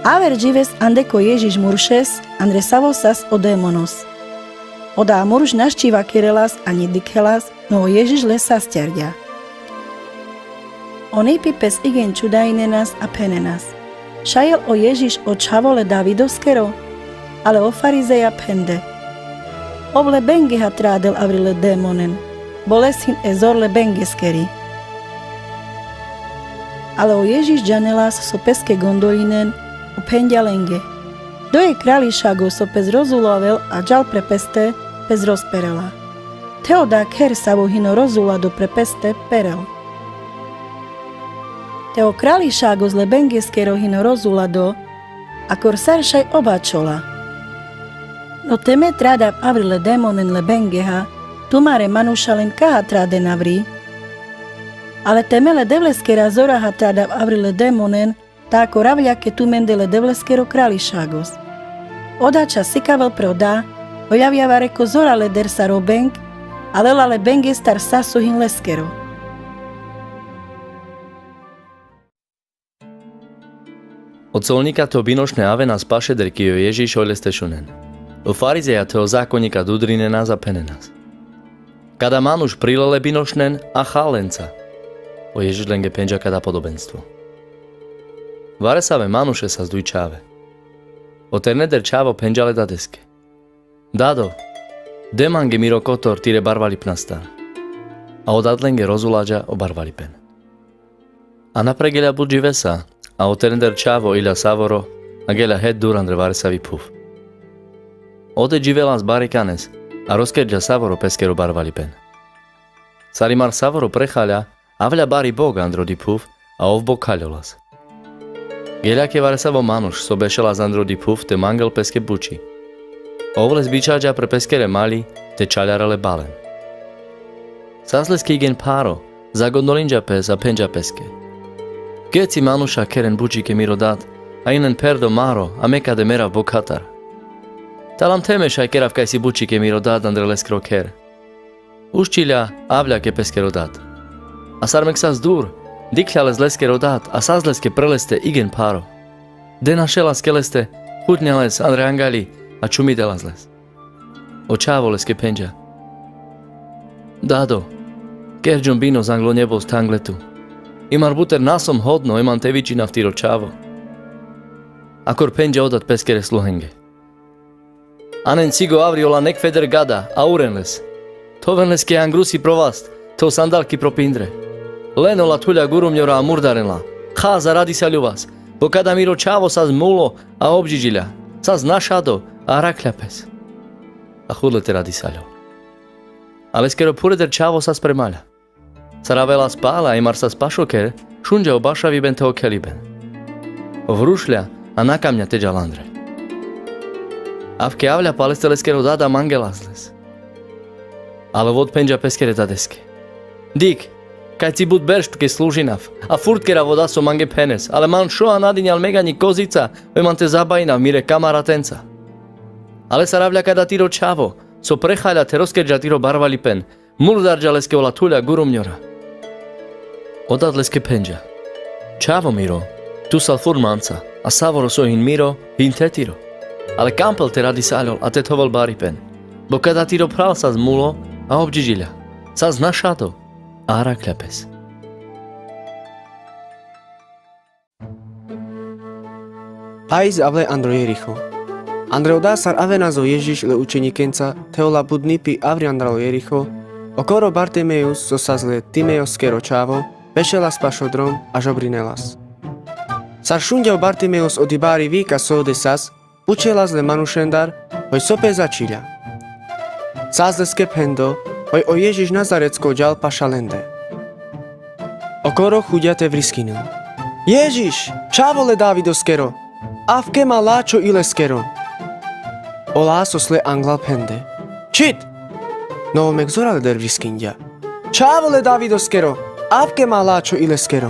Aver džives ande ko Ježiš muršes, andre savo sas o demonos. Oda murš našti vakerelas ani dikhelas, no o Ježiš le sasťarďa. O nipi pes igen čudajnenas a phenenas: Šaj jel o Ježiš o čhavo le Davidoskero? Ale o farizeja phende: Ov lebengeha tradel avri le demonen, bo les hin e zor lebengeskeri. Ale o Ježiš džanelas so peske gondoľinen, u phenďa lenge: Doj e Kraľišago so pes rozulavel a džal pre peste, pes rozperela. The oda kher savo hino rozulado pre peste, perel. The o Kraľišagos lebengeskero hino rozulado, a kor sar šaj obačhola. No teme tradav avri le demonen le bengeha, tumare manuša len kaha traden avri? Ale teme le Devleskera zoraha tradav avri le demonen, ta akor avľa ke tumende le Devleskero krališagos. Oda ča sikavel pre oda, oľavľavare ko zora leder sar o beng, a lela le bengestar sa so hin leskero. O colnika te o binošne avenas pašeder kej o Ježiš, oj leste šunen. O farizeja te o zakonnika dudrinenas a phenenas: Kada manuš prilel e binošnen a chal lenca. O Ježiš lenge phenďa kada podobenstvo: Varesave manušesas duj čhave. O terneder čhavo phenďa le dadeske: Dado, de mange miro kotor tire barvalipnastar. A o dad lenge rozulaďa o barvalipen. A napre geľa but dživesa, a o terneder čhavo iľa savoro, a geľa het dur andre varesavi phuv. Ode dživelas bari kanes, a rozkerďa savoro peskero barvalipen. Sar imar savoro prechaľa, avľa bari bog andre odi phuv, a ov bog chaľolas. Geľa ke varesavo manuš so bešelas andre odi phuv te mangel peske buči. Ov les bičhaďa pre peskere maľi, te čaľarel e balen. Sas leske igen pharo, zagondolinďa pes a phenďa peske: Geci manuša kheren buči ke miro dad, a inen pherdo maro, a mekade merav boghatar. Talam theme šaj kerav kajsi buči ke miro dad andre leskro kher. Uščiľa, avľa ke peskero dad. A sar mek sas dur, dikhľa les leskero dad, a sas leske pre leste igen pharo. De našelas ke leste, chutňa les andre angaľi, a čumidelas les. O čhavo leske phenďa: Dado, kerďom binos anglo nebos thangle tu. Imar buter na som hodno, oj man te vičinav tiro čhavo. Akor phenďa o dad peskere sluhenge: Anen cigo avri ola nekhveder gada, a uren les. Thoven leske angrusi pro vast, te o sandalki pro pindre. Len ola thuľa gurumňora a murdaren la. Chas a radisaľuj vas, bo kada miro čhavo sas mulo a obďiďiľa, sas našado a arakhľa pes. A chudle te radisaľol. A leskero phureder čhavo sas premaľa. Sar avela spal a imar sas pašo kher, šunďa o bašaviben te o kheliben. Ov rušľa a na kamňa te džal andre. Avke avľa paleste leskero dad a mangelas les. Ale ov odphenďa peskere dadeske: Dikh, kajci but berš tuke služinav, a furt kerav oda so mange phenes, ale man šoha na dinďal mek aňi kozica, oj man te zabajinav mire kamaratenca. Ale sar avľa kada tiro čhavo so prechaľa te rozkerďa tiro barvalipen, murdarďa leske ola thuľa gurumňora. O dad leske phenďa: Čhavo miro, tu sal furt manca, a savoro so hin miro, hin te tiro. Ale kampel te radisaľol a te thovel baripen, bo kada tiro phral sas mulo a obďiďiľa, sas našado a arakhľa pes. Pais avle andro Jericho. Andre oda sar avenas o Ježiš le učenikenca, te ola budnipi avri andral o Jericho, okoro Bartimeus, so sas le Timeoskero čhavo, bešelas pašo drom a žobrinelas. Sar šunďa o Bartimeus odi bari vik a so ode sas, pučelas le manušendar, hoj so pe začhiľa. Sas leske phendo, hoj o Ježiš Nazarecko džal paša lende. Okoro chuďa te vriskinel: Ježiš, čhavo le Davidoskero, avke ma lačho ileskero. Ola sos le anglal phende: Čhit! No ov mek zora leder vriskinďa: Čhavo le Davidoskero, avke ma lačho ileskero.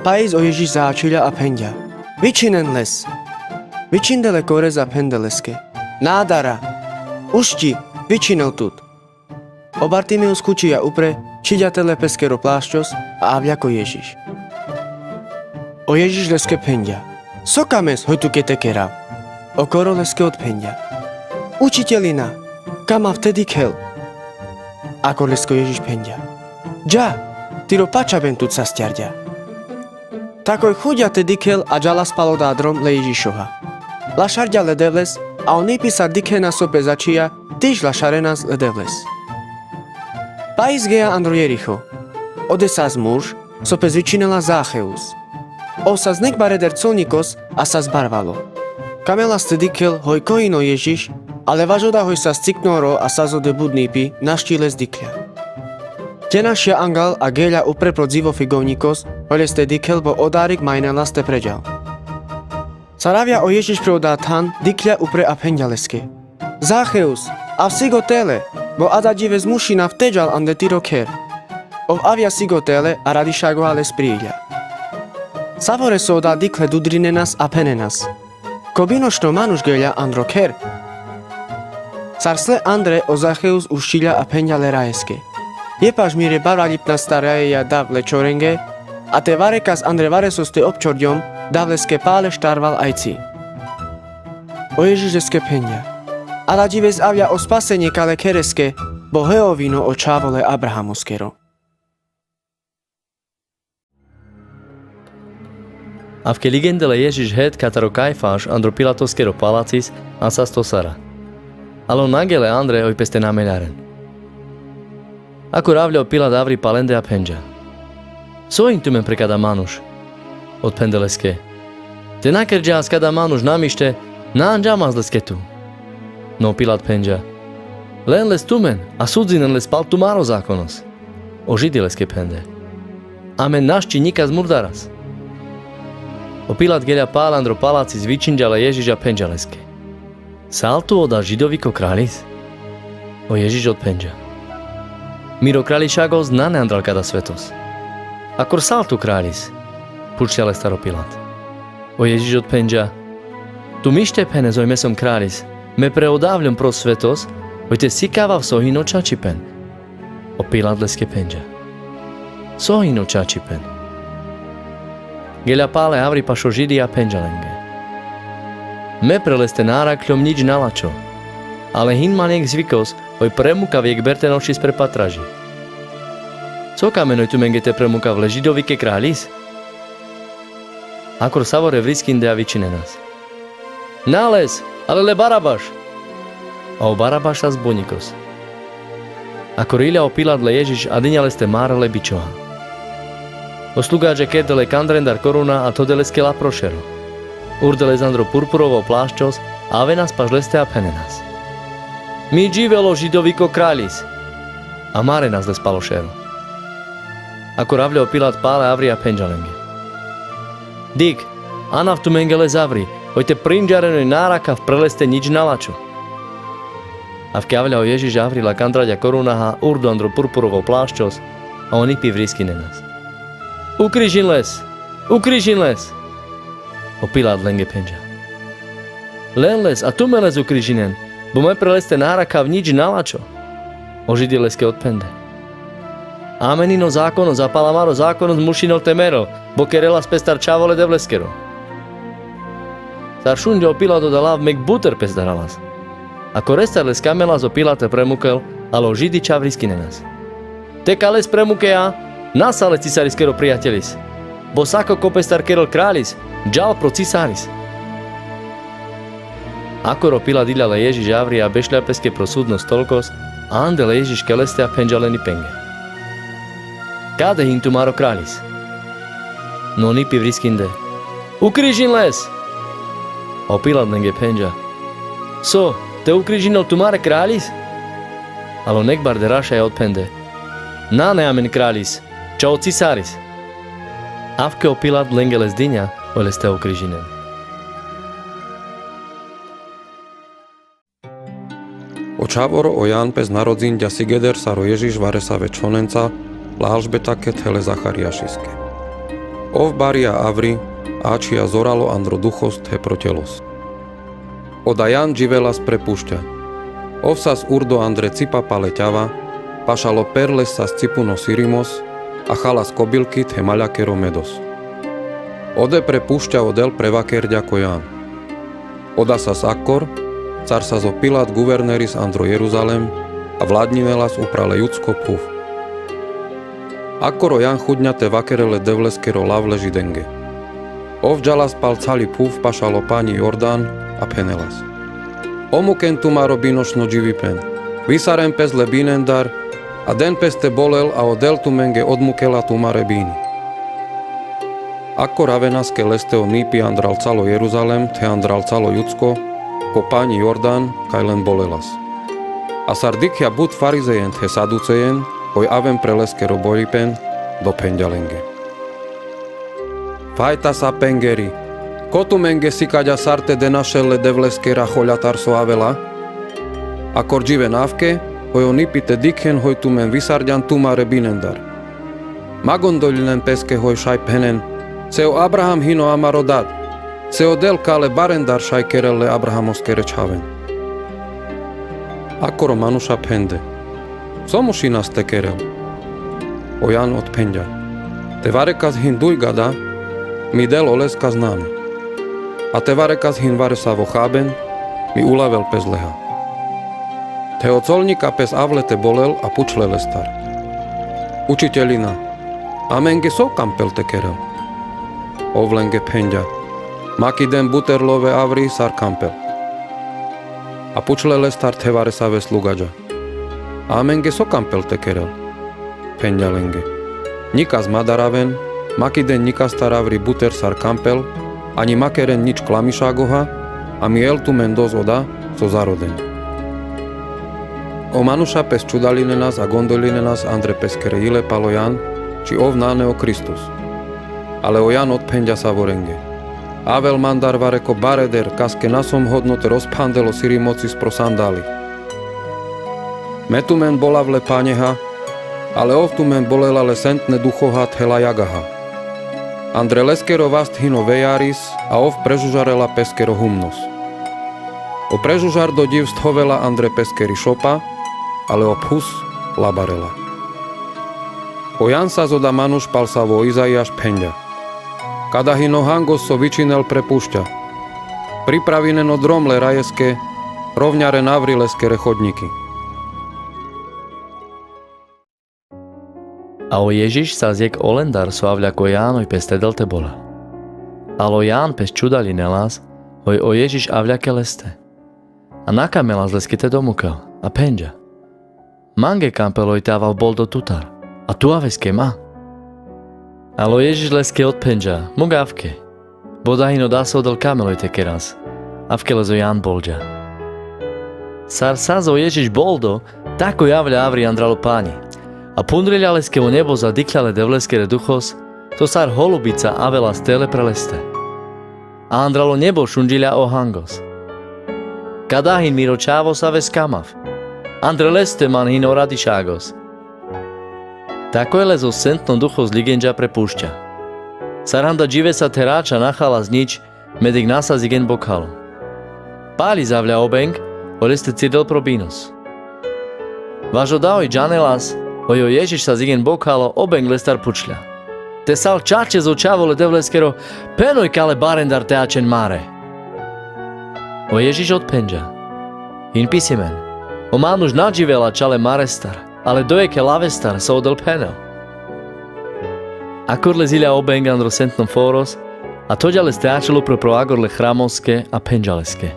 Pais o Ježiš začhiľa a phenďa: Vičhinen les. Vičhindel le kores a phende leske: Nadara, ušťi, vičhinel tut. O Bartimeus chučija upre, čhiďa te le peskero plaščos a avľa ko Ježiš. O Ježiš leske phenďa: So kames, hoj tuke te kerav? Okoro leske odphenďa: Učiteľina, ka mav te dikhel? Akor leske o Ježiš phenďa: Dža, tiro pačhaben tut sasťarďa. Tak oj chuďa te dikhel a džalas pal oda drom le Ježišoha. Lašarďa le Devles, a onipi sar dikhena so pe začhija, tiž lašarenas le Devles. Pais geja andro Jericho. Ode sas muž, so pe zvičhinela Zacheus. Ov sas nek bareder colňikos a sas barvalo. Kamelas te dikhel hoj ko hin o Ježiš, ale vaš oda hoj sas cikno ro a sas ode budnipi našti les dikhľa. Tenašľa angal a geľa upre pro dzivo figovňikos, hoj les te dikhel bo odarik majnelas te preďal. Sar avľa o Ježiš pre oda than, dikhľa upre a phenďa leske: Zacheus, av sigo tele, bo adadžive zmušinav te džal ande tiro kher. Ov avľa sigo tele a radišago a les priľa. Savore so oda dikhle dudrinenas a phenenas: Ko binošno manuš geľa andro kher. Sar sle andre o Zacheus uščiľa a phenďa le rajeske: Jepaš mire baraľipna starajeľa dav le čorenge, a te varekas andre varesoste občorďom dav leske pale štarval ajci. O Ježiš leske phenďa: Adadžive avľa o spasenie kale khereske, bo he ovino o čhavo le Abrahamoskero. Avke ligende le Ježiš het kataro Kajfaš andro Pilatoskero palacis, a sas to sara. Ale on nagele andre oj peste nameľaren. Akor avľa o Pilat avri palende a phenďa: So hin tumen pre kada manuš? Odphende leske: Te na kerďa as kada manuš namište, na anďam as leske tu. No o Pilat phenďa: Len les tumen a sudzinen les pal tumaro zakonos. O Židi leske phende: Amen našči nikas murdaras. O Pilat geľa pale andro palacis, vičhinďa le Ježiš a phenďa leske: Sal tu oda Židoviko kraľis? O Ježiš odphenďa: Miro kraľišagos nane andral kada svetos. Akor sal tu kraľis? Pučľa lestar o Pilat. O Ježiš odphenďa: Tum ište phenes oj me som kraľis, me pre odavľom pro svetos, oj te sikavav so hino čačipen. O Pilat leske phenďa: So hino čačipen? Geľa pale avri paš o Židi a phenďa lenge: Me pre leste na arakľom nič nalačo, ale hin man jekh zvykos, oj premukav jekh bertenošis pre patraži. So kamen oj tumenge te premukav, le Židovike kraľis? Akor savore vriskinde a vičinenas: Na les, ale le Barabaš! A o Barabaš sas buňikos. Akor iľa o Pilat le Ježiš a diňa leste mare le bičoha. O slugadže kerde le kandrendar koruna a thode leske lapro šero. Urde les andro purpurovo plaščos a avenas paš leste a phenenas: Mi dživel o Židoviko kraľis! A marenas les palo šero. Akor avľa o Pilat pale avri a phenďa lenge: Dikh, anav tumenge le zavri, oj te prinďaren oj na arakhav pre leste nič nalačo. Avke avľa o Ježiš avri la kandraďa korunaha, urdo andro purpurovo plaščos, a on i pi vriskinenas: Ukrižin les! Ukrižin les! O Pilat lenge phenďa: Len les a tumen les ukrižinen, bo me pre leste na arakhav nič nalačo. O Židi leske odphende: Amen hino zakonos a pal amaro zakonos mušinol te merel, bo kerelas pestar čhavo le Devleskero. Sar šunďa o Pilat oda lav, mek buter pes daralas. Akor lestar les kamelas o Pilate premukel, ale o Židiča vriskinenas: Te ka les premukea, na sal le Cisariskero prijatelis. Bo sako ko pestar kerel kraľis, džal pro Cisaris. Akor o Pilat iľa le Ježiš avri a bešľa peske pro sudno stolkos, ande le Ježiš ke leste a phenďa len i penge: Kade hin tumaro kraľis? No on i pi vriskinde: Ukrižin les! A o Pilat lenge phenďa: So, te ukrižinel tumare kraľis? Ale on jekh barde rašaja odphende: Nane amen kraľis, ča o Cisaris. Avke o Pilat lenge les diňa oj leste ukrižinen. O čhavoro o Jan pes narodzinďa sigeder sar o Ježiš varesave čhonenca, la Alžbetake the le Zachariašiske. Ov barija avri, ačhija zoralo andro duchos the pro telos. Oda Jan dživelas pre pušťa. Ov sas urdo andre cipa pale ťava, pašal o perles sas cipuno sirimos, a chalas kobilki the maľakero medos. Ode pre pušťa o del prevakerďa ko Jan. Oda sas akkor, car sas o Pilat guverneris andro Jeruzalem, a vladňinelas upral le Judsko phuv. Akkor o Jan chudňa te vakerel le Devleskero lav le Židenge. Ov džalas pal cali phuv pašal o paňi Jordan, a phenelas: Omuken tumaro binošno dživipen, visaren pes le binendar, a den pes te bolel a o del tumenge odmukela tumare bini. Akkor avenas ke leste o nipi andral calo Jeruzalem the andral calo Judsko, ko paňi Jordan, kaj len bolelas. A sar dikhľa but farizejen the saducejen, oj aven pre leskero bolipen, dophenďa lenge: Fajta sa pengeri, Ko tumenge sikaďa sar te denašel le Devleskera choľatar so avela? Akor dživen avke, hoj o nipi te dikhen, hoj tumen visarďan tumare binendar. Ma gondoľinen peske, hoj šaj phenen: Se o Abraham hino amaro dad. Se o Del kale barendar šaj kerel le Abrahamoskere čhaven. Akor o manuša phende: So mušinas te kerel? O Jan odphenďa: Te varekas hin duj gada, mi Del oleska znane. A te varekas hin varesavo cháben, mi ulavel pes leha. The o colňika pes avle te bolel a pučle lestar: Učiteľina, amenge so kampel te kerel? Ov lenge phenďa: Ma kiden buter love avri sar kampel. A pučle lestar the varesave slugaďa: A amenge so kampel te kerel? Phenďa lenge: Ňikas ma daraven, ma kiden ňikastar avri buter sar kampel, aňi ma keren ňič klamišagoha, a mi el tumen dos oda so zaroden. O manuša pes čudaľinenas a gondoľinenas andre peskere jile pal o Jan, či ov nane o Kristus. Ale o Jan odphenďa savorenge: Avel mandar vareko bareder, kaske na som hodno te rozphandel o siri mocis pro sandali. Me tumen bolav le Paňeha, ale ov tumen bolela le Sentne Duchoha, the lajagaha. Andre leskero vast hino vejaris, a ov prežužarela peskero humnos. O prežužardo ďiv sthovela andre peskeri šopa, ale o phus labarela. O Jan sas oda manuš pal savo o Izaijaš phenďa: Kada hin o hangos so vičinel pre pušťa. Pripravinen o drom le rajeske, rovňaren avri leskere chodňiki. A o Ježiš sas jekh olendar so avľa ko Jánovi pes tedel te bolel. Ale o Ján pes čudaľinelas, hoj o Ježiš avľa ke leste. A nakamelas leske te domukel, a phenďa: Mange kampel hoj te avav boldo tutar, a tu aves ke ma. Ale o Ježiš leske odphenďa: Muk avke. Bo da hin o dasa odel kamel hoj te keras. Avke les o Ján bolďa. Sar sas o Ježiš boldo, tak hoj avľa avri andral o Paňi. A phundriľa leske o nebos a dikhľa le Devleskere Duchos, so sar holubica avela stele pre leste. A andral o nebos šunďiľa o hangos: Kada hin miro Čhavos aves kamav. Andre leste man hin o radišagos. Tako les o Sentno Duchos ligenďa pre pušťa. Sar handa ďivesa therača na chalas ňič, medek na sas igen bokhalo. Paľ lis avľa obeng, hoj leste cirdel pro binos. Vaš o da hoj džanelas, hoj o Ježiš sas igen bokhalo, obeng lestar pučľa: Te sal čačes o Čhavo le Devleskero, phen hoj kale barendar te ačhen mare. O Ježiš odphenďa: Hin pisimen: O manuš na ďivela čale marestar, ale dojekhe lavestar so odel phenel. Akor les iľa obeng andro Sentno Foros, a thoďa leste ačhel upro pro agor le chramoske a phenďa leske: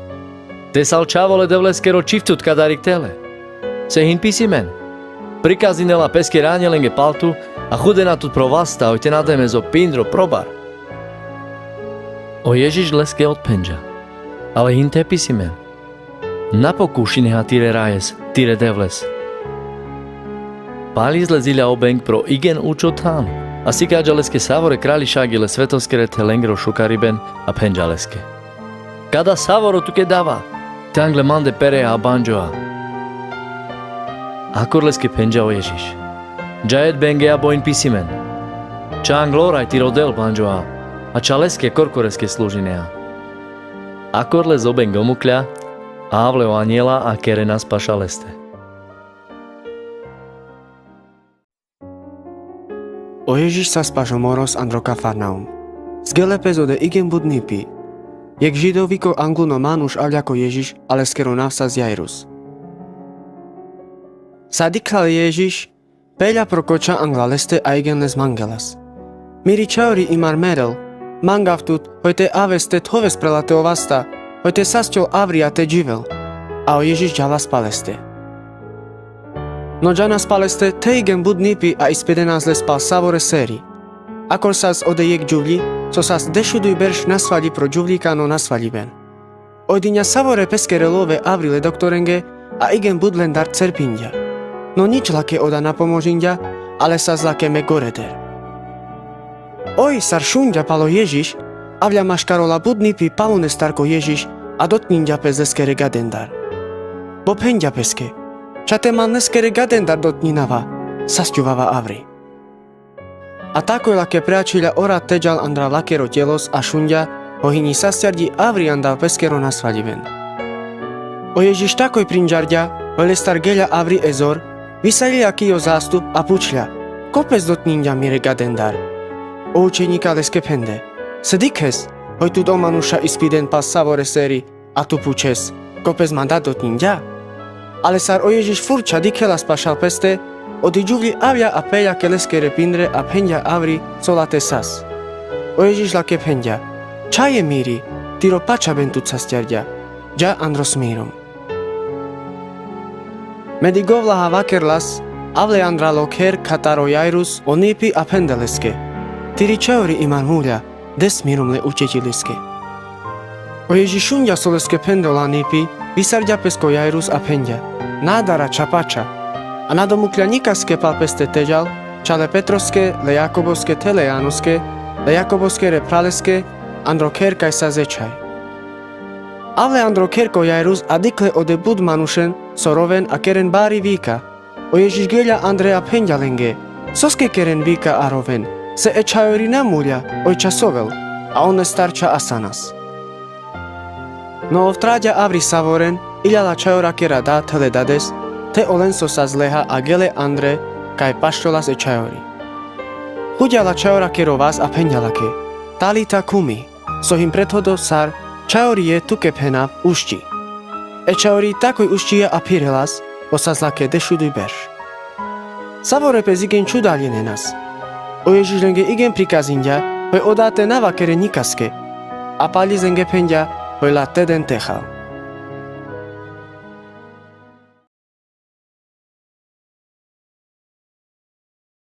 Te sal Čhavo le Devleskero, čhivtud ka darik tele. Se hin pisimen: Prikazinela peske raňelenge paltu, a chudena tut pro vasta, hoj te na demes o pindro probar. O Ježiš leske odphenďa: Ale hin the pisimen: Na pokušineha tire rajes, tire Devles. Paľ lis les iľa obeng pro igen učo than, a sikaďa leske savore kraľišagi le svetoskere the lengro šukariben, a phenďa leske: Kada savoro tuke dava, te angle mande pereha a banďoha. Akor leske phenďa o Ježiš: Dža jedbenge a bo hin pisimen: Čha anglora i tiro Del banďoha, a čha leske korkoreske služineha. Akor les obeng omukľa, a avle o aňela a kerena spaša leste. O Ježiš sas spaš o moros andro Kafarnaum. Skele pes ode igen but nipi. Jekh židoviko angluno manuš avľa ko Ježiš, a leskero nav sas Jairus. Sar dikhla le Ježiš, peľa pro koča angla leste a igen les mangelas: Miri čhavri imar merel, mangav tut, hoj te aves te thoves prela te o vasta, hoj te sas čhol avri a te ďivel. A o Ježiš džalas pal leste. No džanas pal leste the igen but nipi a ispidenas les pal savore seri. Akor sas ode jekh ďuvľi, so sas dešuduj berš nasvaľi pro ďuvľikano nasvaľiben. Ojdinďa savore peskere love avri le doktorenge, a igen but lendar cerpinďa. No ňič lake oda na pomožinďa, ale sas lake mek goreder. Oj sar šunďa pal o Ježiš, Avľa maškar ola but nipi palun lestar ko Ježiš a dotkňinďa pes leskere gadendar. Bo phenďa peske: Ča te man leskere gadendar dotkňinava, sasťuvava avri. A takoj lake preačhiľa o rad teďal andral lakero ďelos a šunďa ho, hini sasťarďi avri andral peskero nasvaľiven. O Ježiš takoj prinďarďa, hoj lestar geľa avri ezor, visaľiľa ki o zastup a pučľa: Ko pes dotkňinďa mire gadendar? O učeňika leske phende: Se dikhes, hoj tut o manuša ispiden pal savore seri, a tu pučes: Ko pes man da dotkňinďa? Ale sar o Ježiš furča dikhelas pašal peste, odiďuvľi avľa a peľa ke leskere pindre a phenďa avri co la te sas. O Ježiš lake phenďa: Čaje miri, tiro pačaben tut sasťarďa. Ďa andro smirum. Medi govľa ha vakerlas avle andral o kher katar o Jairus o nipi a phende leske: Tiri čajori iman huľa, de smirum le učiteľiske. O Ježiš šunďa so leske phende ola nipi, visarďa pes ko Jairus a phenďa: Nadara, ča pača. A na domukľa ňikaske pal peste teďal, ča le Petroske, le Jakoboske the le Janoske, le Jakoboskere phraleske, andro kher kaj sas ečhaj. Avle andro kher ko Jairus a dikhle ode but manušen so roven a keren bari vika. O Ježiš geľa andre a phenďa lenge: Soske keren vika a roven? Se e čhajori na muľa, oj časovel, a on lestar ča asanas. No ov traďa avri savoren, iľa la čhajorakera da the le dades, the olen so sas leha a gele andre kaj pašľolas e čhajori. Chuďa la čhajorakero vas a phenďa lake: Talita kumi, so hin prethodol sar: Čhajori je, tuke phenav, ušťi. E čhajori takoj ušťija a phirelas, bo sas lake dešuduj berš. Savore pes igen čudaľe nenas. O Ježiš lenge igen prikazinďa, hoj o date na vakeren ňikaske. A paľi lenge phenďa, hoj la teden techal.